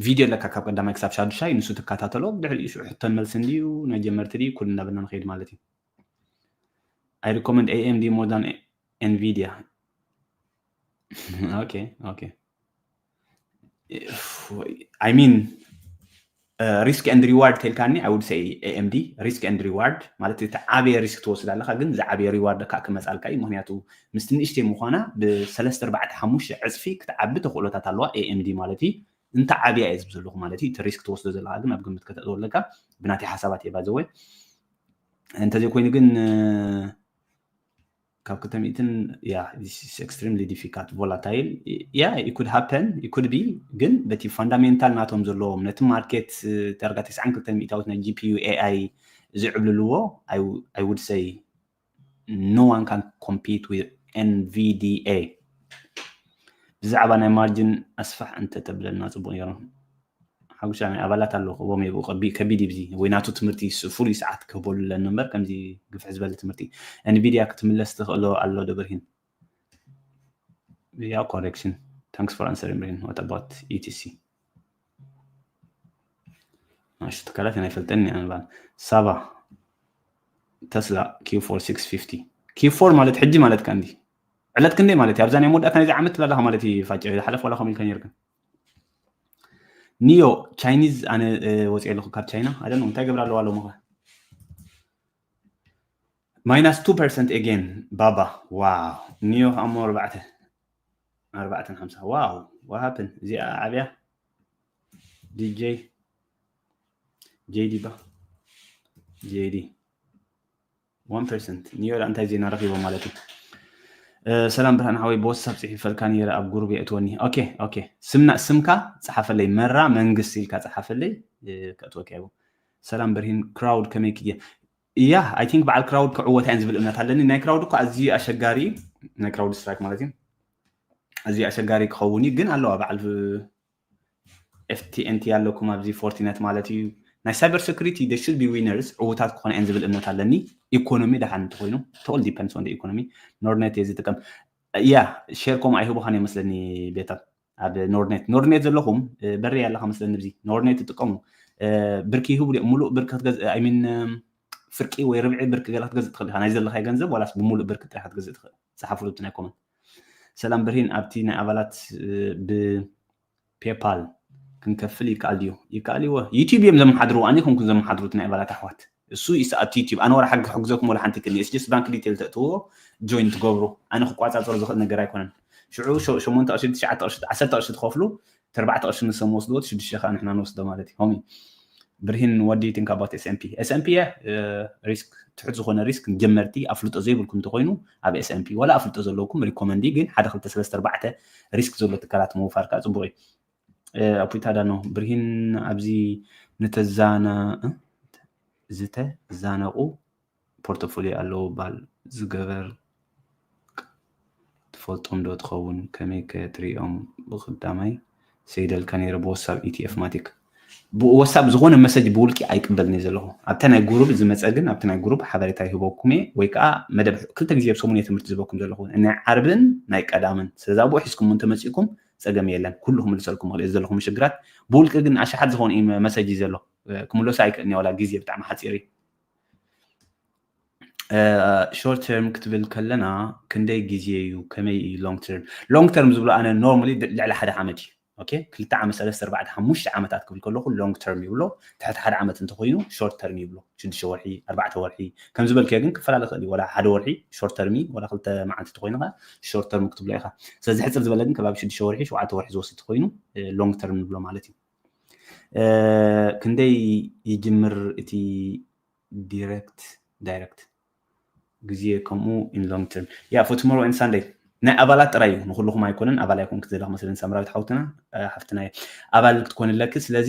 ቪድዮ ኣለካ ካብ ቀዳማይ ክሳብ ሻዱሻይ ንሱ ትከታተሎ ብድሕሪኡ ሽዑ ሕቶን መልስን ድዩ ናይ ጀመርቲ ድዩ ኩሉ እናበልና ንኸይድ ማለት እዩ I recommend AMD more than Nvidia okay okay I mean risk and reward ተልካኒ I would say A M D risk and reward ማለት እቲ ዓበየ risk ትወስድ ኣለካ ግን ዝዓበየ reward ከዓ ክመፃልካ እዩ ምክንያቱ ምስቲ ንእሽተይ ምኳና ብሰለስተ ኣርባዕተ ሓሙሽተ ዕፅፊ ክትዓቢ ተኽእሎታት ኣለዋ A M D ማለት እዩ እንተ ዓብያ እየ ዝብል ዘለኹ ማለት እዩ እቲ risk ትወስዶ ዘለካ ግን ኣብ ግምት ከተእትዎ ኣለካ ብናተይ ሓሳባት እየ ባዘወ እንተዘይኮይኑ ግን ካብ ክልተ ሚእትን yeah this is extremely difficult volatile yeah it could happen it could be ግን በቲ fundamental ናቶም ዘለዎም ነቲ market ዳርጋ ተስዓን ክልተን ሚእታዊት ናይ G P U A I ዝዕብልልዎ I would say no one can compete with N V D A ብዛዕባ ናይ margin ኣስፋሕ እንተተብለና ፅቡቅ ነይሩ ሓጉሻ ናይ ኣባላት ኣለዉ ክቦም የብኡ ከቢድ ብዚ ወይ ናቱ ትምህርቲ ፍሉይ ሰዓት ክህበሉ ኣለኒ እምበር ከምዚ ግፍሕ ዝበለ ትምህርቲ Nvidia ክትምለስ ትኽእሎ ኣሎ ዶ ብርሂን yeah correction thanks for answering ብርሂን what about E T C ናሽ ትካላት ናይ ፈልጠኒ ኣንባል ሳባ ተስላ Q four six fifty Q four ማለት ሕጂ ማለት ከ እንዲ ዕለት ክንደይ ማለት ኣብዛ ናይ መወዳእታ ናይዚ ዓመት ትላለኻ ማለት እዩ ፋጭ ዝሓለፍ ዋላ ከምኡ ኢልካ ነርክን ኒዮ ቻይኒዝ ኣነ ወፂአ ኣለኹ ካብ ቻይና ኣደነ እንታይ ገብራ ኣለዋ ኣለሞ minus two percent again ባባ wow ኒዮ ኣሞ ኣርባዕተ ኣርባዕተን ሓምሳ wow what happened እዚኣ ዓብያ D J J D ባ J D one percent ኒዮ እንታይ ዜና ረኺቦ ማለት እዩ ሰላም ብርሃን ሓወይ ብወሳብ ፅሒፈልካ ነይረ ኣብ ጉሩብ የእትወኒ okay okay ስምና ስምካ ፀሓፈለይ መራ መንግስቲ ኢልካ ፀሓፈለይ ከእትወካ ይቡ ሰላም ብርሂን crowd ከመይ ክየ yeah I think በዓል crowd ክዕወታ እየን ዝብል እምነት ኣለኒ ናይ crowd እኮ ኣዝዩ ኣሸጋሪ ናይ crowd strike ማለት እዩ ኣዝዩ ኣሸጋሪ ክኸውን እዩ ግን ኣለዋ በዓል F T N T ኣለኩም ኣብዚ Fortinet ማለት እዩ ናይ cyber security they should be winners ዕውታት ክኾነ እየን ዝብል እምነት ኣለኒ economy ደሓን እንተኮይኑ it all depends on the economy Nordnet እየ ዝጥቀም yeah share ኮም ኣይህቡኻን እየ መስለኒ ቤታ ኣብ Nordnet Nordnet ዘለኹም በሪ ኣለኻ መስለኒ ብዚ Nordnet ትጥቀሙ ብርኪ ይህቡ ሙሉእ ብርኪ ክትገዝእ I mean ፍርቂ ወይ ርብዒ ብርኪ ገለ ክትገዝእ ትኽእል ኢኻ ናይ ዘለኻዮ ገንዘብ ዋላስ ብሙሉእ ብርኪ ጥራሕ ክትገዝእ ትኽእል ፀሓፉሉ እቲ ናይ comment ሰላም ብርሂን ኣብቲ ናይ ኣባላት ብ PayPal ክንከፍል ይከኣል ድዩ ይከኣል ይዎ YouTube እዮም ዘመሓድሩ ኣነ ይኮንኩን ዘመሓድሩ እቲ ናይ ኣባላት ኣሕዋት እሱ ይሰኣት YouTube ኣነ ወላ ሓጊ ሕግዘኩም ወላ ሓንቲ ክልኒ it's just bank detail ተእትዎ join ትገብሩ ኣነ ክቋፃፀሩ ዝኽእል ነገር ኣይኮነን ሽዑ ሸሞንተ ቅርሺ ትሽዓተ ቅርሺ ዓሰርተ ቅርሺ ትኸፍሉ ተርባዕተ ቅርሺ ንሶም ወስድዎ ሽዱሽተ ከዓ ንሕና ንወስዶ ማለት እዩ ሆሚ ብርሂን what do you think about S&P S&P የ risk ትሑት ዝኾነ risk ጀመርቲ ኣፍልጦ ዘይብልኩም እንተኮይኑ ኣብ S&P ወላ ኣፍልጦ ዘለውኩም recommend ግን ሓደ ክልተ ሰለስተ ኣርባዕተ risk ዘሎ ትካላት ምውፋር ከዓ ፅቡቅ እዩ ኣፑይታ ዳኖ ብርሂን ኣብዚ ንተዛነ ዝተዛነቁ portfolio ኣለዉ ባል ዝገበር ትፈልጦም ዶ ትኸውን ከመይ ከ ትሪኦም ብክዳማይ ሰይደልካ ነይረ ብወሳብ ኢቲኤፍ ማቲክ ብወሳብ ዝኾነ መሰጅ ብውልቂ ኣይቅበልን እየ ዘለኹ ኣብታ ናይ ጉሩብ ዝመፀ ግን ኣብቲ ናይ ጉሩብ ሓበሬታ ይህበኩም እየ ወይ ከዓ መደብ ክልተ ግዜ ኣብ ሰሙን እየ ትምህርቲ ዝህበኩም ዘለኹ ናይ ዓርብን ናይ ቀዳምን ስለዚ ኣብኡ ሒዝኩም እንተመፂእኩም ፀገም የለን ኩሉ ክምልሰልኩም ክእል ዘለኹ ምሽግራት ብውልቂ ግን ኣሽሓት ዝኾነ መሰጅ እዩ ዘሎ ክምለሱ ኣይክእልን እየ ዋላ ግዜ ብጣዕሚ ሓፂር እዩ short term ክትብል ከለና ክንደይ ግዜ እዩ ከመይ እዩ long term long term ዝብሎ ኣነ normally ልዕሊ ሓደ ዓመት እዩ okay ክልተ ዓመት ሰለስተ ኣርባዕተ ሓሙሽተ ዓመታት ክብል ከለኹ long term ይብሎ ትሕቲ ሓደ ዓመት እንተኮይኑ short term ይብሎ ሽዱሽተ ወርሒ ኣርባዕተ ወርሒ ከም ዝበልክዮ ግን ክፈላለ ክእል እዩ ወላ ሓደ ወርሒ short term ወላ ክልተ መዓልቲ ተኮይኑ ከዓ short term ክትብሎ ኢካ ስለዚ ሕፅር ዝበለ ግን ከባቢ ሽዱሽተ ወርሒ ሸውዓተ ወርሒ ዝወስድ ተኮይኑ long term ንብሎ ማለት እዩ ክንደይ ይጅምር እቲ direct direct ግዜ ከምኡ in long term yeah for tomorrow and Sunday ናይ ኣባላት ጥራይ እዩ ንኩልኩም ኣይኮነን ኣባል ኣይኮን ክትዘላ መስለን ሳምራዊት ሓውትና ሓፍትና ኣባል ክትኮን ኣለኪ ስለዚ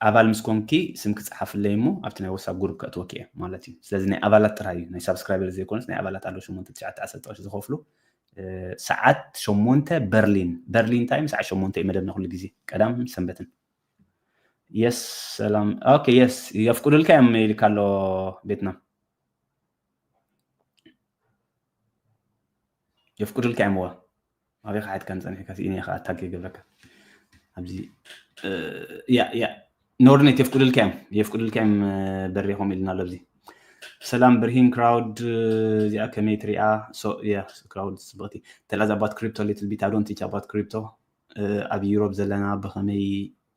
ኣባል ምስ ኮንኪ ስም ክፅሓፍለይ እሞ ኣብቲ ናይ ወሳብ ጉሩብ ከእትወኪ እየ ማለት እዩ ስለዚ ናይ ኣባላት ጥራይ እዩ ናይ ሳብስክራይበር ዘይኮነስ ናይ ኣባላት ኣለዉ ሸሞንተ ትሽዓተ ዓሰርተ ቅርሺ ዝኸፍሉ ሰዓት ሸሞንተ በርሊን በርሊን ታይም ሰዓት ሸሞንተ እዩ መደብና ኩሉ ግዜ ቀዳም ሰንበትን የስ ሰላም ኦኬ የስ የፍቅዱልካ እዮም ይልካ ኣሎ ቤትና የፍቅዱልካ እዮም ዋ ኣበይ ከሓድካ ንፀኒሕካ ስኢነ ኢኻ ኣታክ ይገብረካ ኣብዚ ያ ያ ኖርኔት የፍቅዱልካ እዮም የፍቅዱልካ እዮም በሪኾም ኢልና ኣሎ ኣብዚ ሰላም ብርሂን crowd እዚኣ ከመይ ትሪኣ crowd ፅብቕቲ tell us about crypto little bit I don't teach about crypto ኣብ ዩሮብ ዘለና ብኸመይ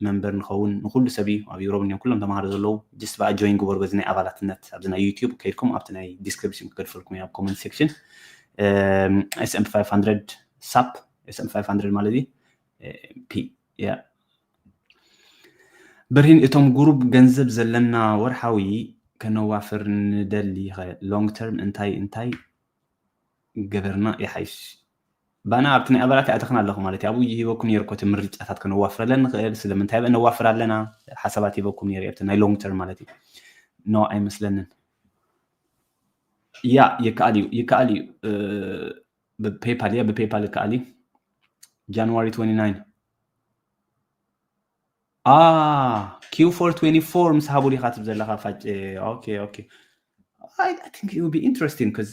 መንበር ንኸውን ንኩሉ ሰብ እዩ። ኣብ ዩሮብ እኒኦም ኩሎም ተምሃሮ ዘለዉ just ብኣ join ግበሩ። በዚ ናይ ኣባላትነት ኣብዚ ናይ ዩቲዩብ ከይድኩም ኣብቲ ናይ ዲስክሪፕሽን ክገድፈልኩም ኣብ comment section። S&P five hundred ሳፕ S&P five hundred ማለት እዩ። ፒ ያ ብርሂን፣ እቶም ጉሩብ ገንዘብ ዘለና ወርሓዊ ከነዋፍር ንደሊ ኸ long term እንታይ እንታይ ገበርና ይሓይሽ? ባና ኣብቲ ናይ ኣባላት ይኣተኽና ኣለኹ ማለት እዩ። ኣብኡ ሂበኩም ነይሩ ኮቲ ምርጫታት ከነዋፍረለን ንኽእል። ስለምንታይ በ ነዋፍር ኣለና ሓሳባት ሂበኩም ነይሩ ኣብቲ ናይ long term ማለት እዩ። ኖ ኣይመስለንን። ያ ይከኣል እዩ፣ ይከኣል እዩ። ብፔፓል ያ ብፔፓል ይከኣል እዩ። January twenty-nine አ Q four twenty-four ምስ ሃቡ ዲኻ ትብ ዘለኻ ፋጭ? Okay okay. I think it would be interesting because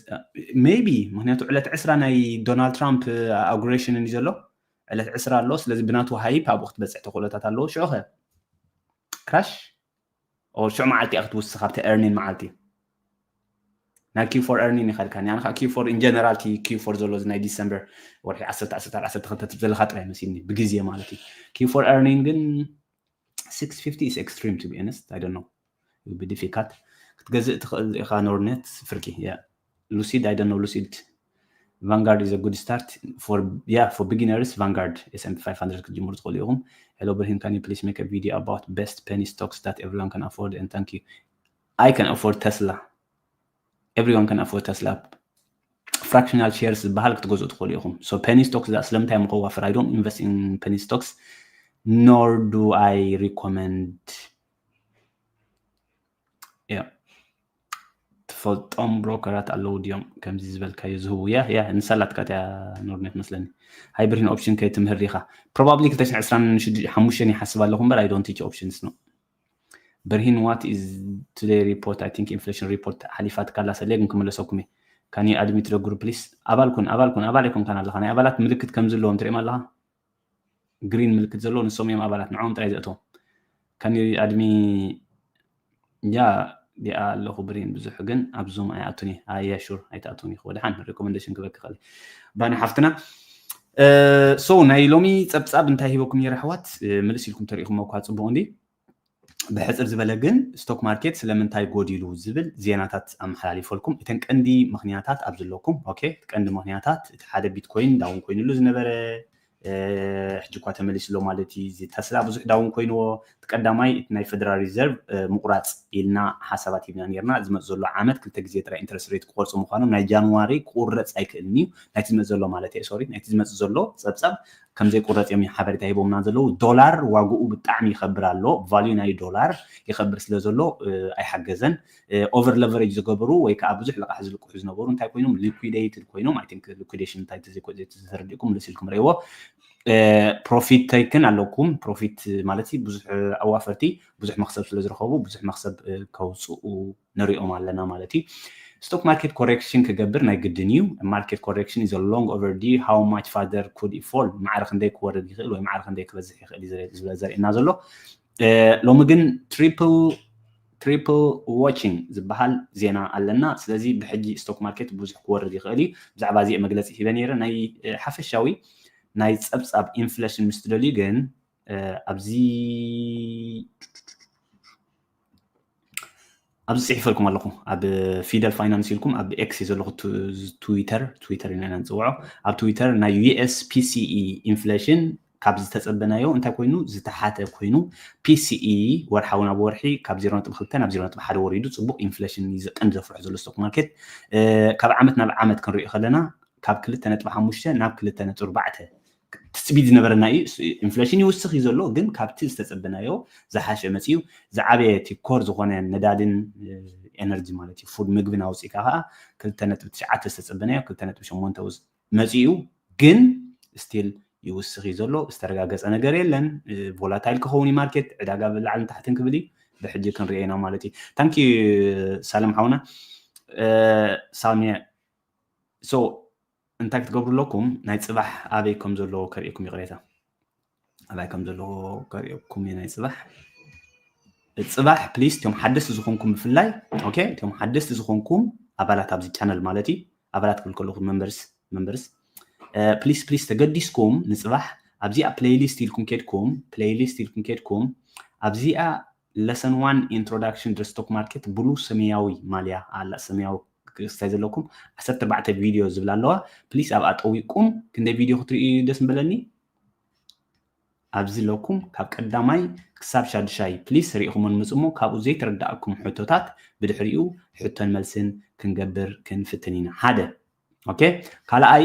maybe ምክንያቱ ዕለት ዕስራ ናይ ዶናልድ ትራምፕ inauguration እዩ ዘሎ። ዕለት ዕስራ ኣሎ። ስለዚ ብናቱ ሃይፕ ኣብኡ ክትበፅሕ ተኽእሎታት ኣለዎ። ሽዑ ኸ crash? ሽዑ መዓልቲ እያ ክትውስኽ ኣብቲ earning መዓልቲ። ናይ Q four earning ይኸድካ ኒኣንኻ Q four in general Q four ዘሎ ናይ ዲሰምበር ወርሒ ዓሰርተ ዓሰርተ ዓሰርተ ክልተ ትብ ዘለኻ ጥራይ መሲልኒ ብግዜ ማለት እዩ። Q four earning ግን six fifty is extreme to be honest. I don't know. It would be difficult. ክትገዝእ ትኽእል ኢኻ ኖርኔት ፍርቂ። Lucid, I don't know Lucid. Vanguard is a good start for, yeah, for beginners. Vanguard S&P five hundred ክትጅምሩ ትኽእሉ ኢኹም። Hello ብርሂን, can you please make a video about best penny stocks that everyone can afford? And thank you. I can afford Tesla. Everyone can afford Tesla. Fractional shares ዝበሃል ክትገዝኡ ትኽእሉ ኢኹም። So penny stocks እዛ ስለምንታይ ምኸዋፍር? I don't invest in penny stocks, nor do I recommend. Yeah. ትፈልጦም ብሮከራት ኣለዉ ድዮም ከምዚ ዝበልካዮ ዝህቡ? ያ ያ ንሳላትካ እያ ኖርኔት መስለኒ። ሃይ ብርሂን፣ ኦፕሽን ከይትምህር ኢኻ? Probably ክልተ ሽሕን ዕስራን ሓሙሽተን ይሓስብ ኣለኹ እምበር I don't teach options ነው። ብርሂን፣ what is today report? I think inflation report ሓሊፋትካ ኣላ ሰለይ፣ ግን ክምለሰኩም እየ። Can you add me to the group please? ኣባል ኩን፣ ኣባል ኩን፣ ኣባል ኣይኮንካን ኣለኻ። ናይ ኣባላት ምልክት ከም ዘለዎም ትርእዮም ኣለኻ? ግሪን ምልክት ዘለዎ ንሶም እዮም ኣባላት፣ ንዕኦም ጥራይ ዘእተዎም። Can you add me? ያ ዲኣ ኣለኹ ብርሂን፣ ብዙሕ ግን ኣብ ዙም ኣይኣቱን እየ። ኣያ ሹር ኣይትኣቱን ኢኹ። ወድሓን ሪኮመንዴሽን ክበክ ኸእል ባኒ ሓፍትና። So ናይ ሎሚ ጸብጻብ እንታይ ሂበኩም ነይረ ኣሕዋት? ምልስ ኢልኩም ተሪኢኹሞ እኳ ጽቡቕ እንዲ። ብሕጽር ዝበለ ግን ስቶክ ማርኬት ስለምንታይ ጎዲሉ ዝብል ዜናታት ኣመሓላሊፈልኩም። እተን ቀንዲ ምኽንያታት ኣብ ዘለኩም። ኦኬ፣ እቲ ቀንዲ ምኽንያታት እቲ ሓደ ቢትኮይን ዳውን ኮይኑሉ ዝነበረ፣ ሕጂ እኳ ተመሊሱ ኣሎ ማለት እዩ። እዚ ተስላ ብዙሕ ዳውን ኮይንዎ። እቲ ቀዳማይ እቲ ናይ ፌደራል ሪዘርቭ ምቁራጽ ኢልና ሓሳባት ሂብና ነርና። ዝመጽእ ዘሎ ዓመት ክልተ ግዜ ጥራይ ኢንተረስት ሬት ክቆርጹ ምዃኖም ናይ ጃንዋሪ ክቁረጽ ኣይክእልን እዩ። ናይቲ ዝመጽእ ዘሎ ማለት እየ፣ ሶሪ፣ ናይቲ ዝመጽእ ዘሎ ጸብጻብ ከም ዘይቁረጽ እዮም ሓበሬታ ሂቦምና ዘለዉ። ዶላር ዋግኡ ብጣዕሚ ይኸብር ኣሎ። ቫልዩ ናይ ዶላር ይኸብር ስለ ዘሎ ኣይሓገዘን። ኦቨር ለቨሬጅ ዝገበሩ ወይ ከዓ ብዙሕ ልቓሕ ዝልቅሑ ዝነበሩ እንታይ ኮይኖም? ሊኩዊዴይትድ ኮይኖም። I think ሊኩዊዴሽን እንታይ ተዘይኮ ተረዲእኩም ምልስ ኢልኩም ርእይዎ። ፕሮፊት ተይክን ኣለኩም። ፕሮፊት ማለት ብዙሕ ኣዋፈርቲ ብዙሕ መክሰብ ስለ ዝረኸቡ ብዙሕ መክሰብ ከውፅኡ ንሪኦም ኣለና ማለት እዩ። ስቶክ ማርኬት ኮሬክሽን ክገብር ናይ ግድን እዩ። Market correction is a long overdue. How much further could it fall? ማዕረ ክንደይ ክወርድ ይኽእል ወይ ማዕረ ክንደይ ክበዝሕ ይኽእል እዩ ዘርእየና ዘሎ። ሎሚ ግን ትሪፕል ትሪፕል ዋቺንግ ዝበሃል ዜና ኣለና። ስለዚ ብሕጂ ስቶክ ማርኬት ብዙሕ ክወርድ ይኽእል እዩ። ብዛዕባ እዚ መግለፂ ሂበ ነይረ። ናይ ሓፈሻዊ ናይ ፀብፃብ ኢንፍሌሽን ምስ ትደልዩ ግን ኣብዚ ኣብዚ ፅሒፈልኩም ኣለኹ። ኣብ ፊደል ፋይናንስ ኢልኩም ኣብ ኤክስ ዘለኹ ትዊተር፣ ትዊተር ኢና ንፅውዖ። ኣብ ትዊተር ናይ ዩኤስ ፒሲኢ ኢንፍሌሽን ካብ ዝተፀበናዮ እንታይ ኮይኑ ዝተሓተ ኮይኑ፣ ፒሲኢ ወርሓዊ ናብ ወርሒ ካብ ዜሮ ነጥቢ ክልተ ናብ ዜሮ ነጥቢ ሓደ ወሪዱ። ፅቡቕ ኢንፍሌሽን እዩ ቀንዲ ዘፍርሖ ዘሎ ስቶክ ማርኬት። ካብ ዓመት ናብ ዓመት ክንሪኦ ከለና ካብ ክልተ ነጥቢ ሓሙሽተ ናብ ክልተ ነጥቢ ኣርባዕተ ትፅቢት ዝነበረና እዩ። ኢንፍሌሽን ይውስኽ እዩ ዘሎ፣ ግን ካብቲ ዝተፀበናዮ ዝሓሸ መፅዩ። ዝዓበየ ቲኮር ዝኾነ ነዳድን ኤነርጂ ማለት እዩ፣ ፉድ ምግብን ኣውፂእካ ከዓ ክልተ ነጥቢ ትሽዓተ ዝተፀበናዮ ክልተ ነጥቢ ሸሞንተ መፅዩ፣ ግን ስቲል ይውስኽ እዩ ዘሎ። ዝተረጋገፀ ነገር የለን። ቮላታይል ክኸውን እዩ ማርኬት፣ ዕዳጋ ብላዕልን ታሕትን ክብል እዩ። ብሕጂ ክንሪኦ ኢና ማለት እዩ። ታንኪ ሳለም ሓውና ሳሚ። So እንታይ ክትገብሩ ኣለኩም? ናይ ፅባሕ ኣበይ ከም ዘለዎ ከርእየኩም፣ ይቕሬታ፣ ኣበይ ከም ዘለዎ ከርእየኩም እዩ። ናይ ፅባሕ ፅባሕ ፕሊስ እቶም ሓደስቲ ዝኾንኩም ብፍላይ፣ ኦኬ፣ እቶም ሓደስቲ ዝኾንኩም ኣባላት ኣብዚ ቻነል ማለት እዩ፣ ኣባላት ክብል ከለኹ መንበርስ መንበርስ ፕሊስ ፕሊስ ተገዲስኩም ንፅባሕ ኣብዚኣ playlist ኢልኩም ኬድኩም playlist ኢልኩም ኬድኩም ኣብዚኣ lesson one introduction to stock market ብሉ ሰማያዊ ማልያ ኣላ ሰማያዊ ክስታይ ዘለኩም ዓሰርተ ኣርባዕተ ቪድዮ ዝብላ ኣለዋ። ፕሊስ ኣብኣ ጠዊቅኩም ክንደይ ቪድዮ ክትርእዩ ደስ ምበለኒ። ኣብዚ ኣለኩም ካብ ቀዳማይ ክሳብ ሻድሻይ ፕሊስ ርኢኹሞን ምጽሞ። ካብኡ ዘይተረዳእኩም ሕቶታት ብድሕሪኡ ሕቶን መልስን ክንገብር ክንፍትን ኢና። ሓደ ኦኬ። ካልኣይ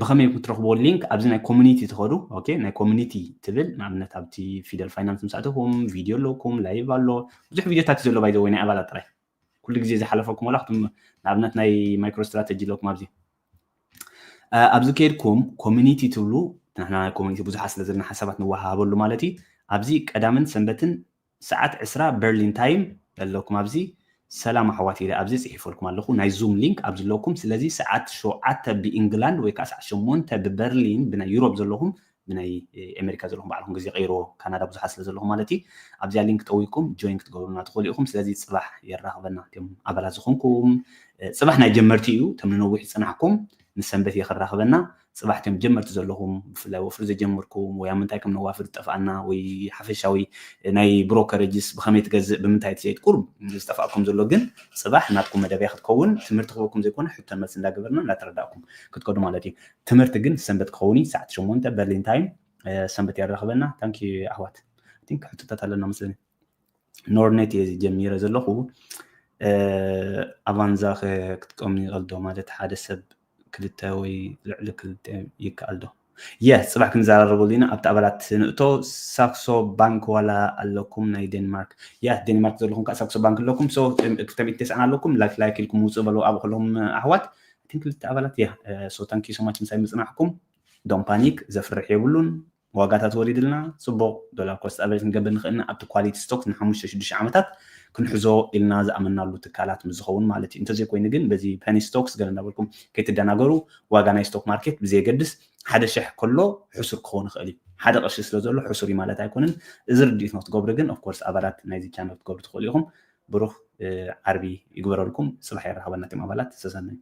ብኸመይ ክትረኽብዎ ሊንክ ኣብዚ ናይ ኮሚኒቲ ትኸዱ። ኦኬ፣ ናይ ኮሚኒቲ ትብል ንኣብነት ኣብቲ ፊደል ፋይናንስ ምስ ኣተኹም ቪድዮ ኣለኩም፣ ላይቭ ኣሎ፣ ብዙሕ ቪድዮታት እዩ ዘሎ ባይ ዘ ወይ ናይ ኣባላት ጥራይ ኩሉ ግዜ ዝሓለፈኩም ዋላ ክትም ንኣብነት ናይ ማይክሮ ስትራተጂ ኣለኩም ኣብዚ ኣብዚ ከይድኩም ኮሚኒቲ ትብሉ ንሕና ናይ ኮሚኒቲ ብዙሓት ስለ ዘለና ሓሳባት ንወሃሃበሉ ማለት እዩ። ኣብዚ ቀዳምን ሰንበትን ሰዓት ዕስራ በርሊን ታይም ኣለኩም ኣብዚ ሰላም ኣሕዋት ኢለ ኣብዚ ፅሒፈልኩም ኣለኹ ናይ ዙም ሊንክ ኣብዚ ኣለኩም። ስለዚ ሰዓት ሸውዓተ ብኢንግላንድ ወይ ከዓ ሰዓት ሸሞንተ ብበርሊን ብናይ ዩሮፕ ዘለኹም ብናይ ኣሜሪካ ዘለኹም ባዕልኩም ግዜ ቀይርዎ ካናዳ ብዙሓት ስለ ዘለኹም ማለት እዩ። ኣብዚኣ ሊንክ ጠዊቅኩም ጆይን ክትገብሩና ትኽእሉ ኢኹም። ስለዚ ፅባሕ የራኽበና እም ኣባላት ዝኾንኩም ፅባሕ ናይ ጀመርቲ እዩ። እቶም ንነዊሕ ዝፅናሕኩም ንሰንበት እየ ከራኽበና። ፅባሕ እቶም ጀመርቲ ዘለኹም ብፍላይ ወፍሪ ዘጀመርኩም ወይ ኣብ ምንታይ ከም ነዋፍር ዝጠፍኣና ወይ ሓፈሻዊ ናይ ብሮከረጅስ ብኸመይ ትገዝእ ብምንታይ ትሸይጥ ቁሩብ ዝጠፍኣኩም ዘሎ ግን ፅባሕ ናትኩም መደብያ ክትከውን ትምህርቲ ክበኩም ዘይኮነ ሕቶን መልሲ እንዳገበርና እንዳተረዳእኩም ክትከዱ ማለት እዩ። ትምህርቲ ግን ሰንበት ክኸውን እዩ ሰዓት ሸሞንተ በርሊን ታይም ሰንበት የራኽበና። ታንኪ ኣሕዋት ቲንክ ሕቶታት ኣለና መስለኒ። ኖርኔት እየ ጀሚረ ዘለኹ ኣቫንዛ ክትቀምኒ ይቐልዶ ማለት ሓደ ሰብ ክልተ ወይ ልዕሊ ክልተ ይከኣል ዶ? የ ፅባሕ ክንዘራረበሉ ኢና ኣብቲ ኣባላት ንእቶ። ሳክሶ ባንክ ዋላ ኣለኩም ናይ ዴንማርክ? ያ ዴንማርክ ዘለኹም ከዓ ሳክሶ ባንክ ኣለኩም። ክልተ ሚእቲ ተስዓን ኣለኩም ላይክ ላይክ ኢልኩም ውፅእ በሉ ኣብኡ ከለኹም ኣሕዋት። ን ክልተ ኣባላት ያ። ሶ ታንኪ ሶማች ምሳይ ምፅናሕኩም። ዶን ፓኒክ ዘፍርሕ የብሉን። ዋጋታት ወሪድልና ፅቡቕ ዶላር ኮስት ኣቨሬጅ ክንገብር ንኽእልና ኣብቲ ኳሊቲ ስቶክስ ንሓሙሽተ ሽዱሽተ ዓመታት ክንሕዞ ኢልና ዝኣመናሉ ትካላት ምስ ዝኸውን ማለት እዩ። እንተዘይኮይኑ ግን በዚ ፐኒ ስቶክስ ገለ እንዳበልኩም ከይትደናገሩ። ዋጋ ናይ ስቶክ ማርኬት ብዘየገድስ ሓደ ሽሕ ከሎ ሕሱር ክኸውን ይኽእል እዩ። ሓደ ቅርሺ ስለ ዘሎ ሕሱር እዩ ማለት ኣይኮንን። እዚ ርድኢት ንክትገብሩ ግን ኦፍኮርስ ኣባላት ናይዚ ቻነል ክትገብሩ ትኽእሉ ኢኹም። ብሩኽ ዓርቢ ይግበረልኩም። ፅባሕ የራኸበና እቶም ኣባላት ሰሰናዩ።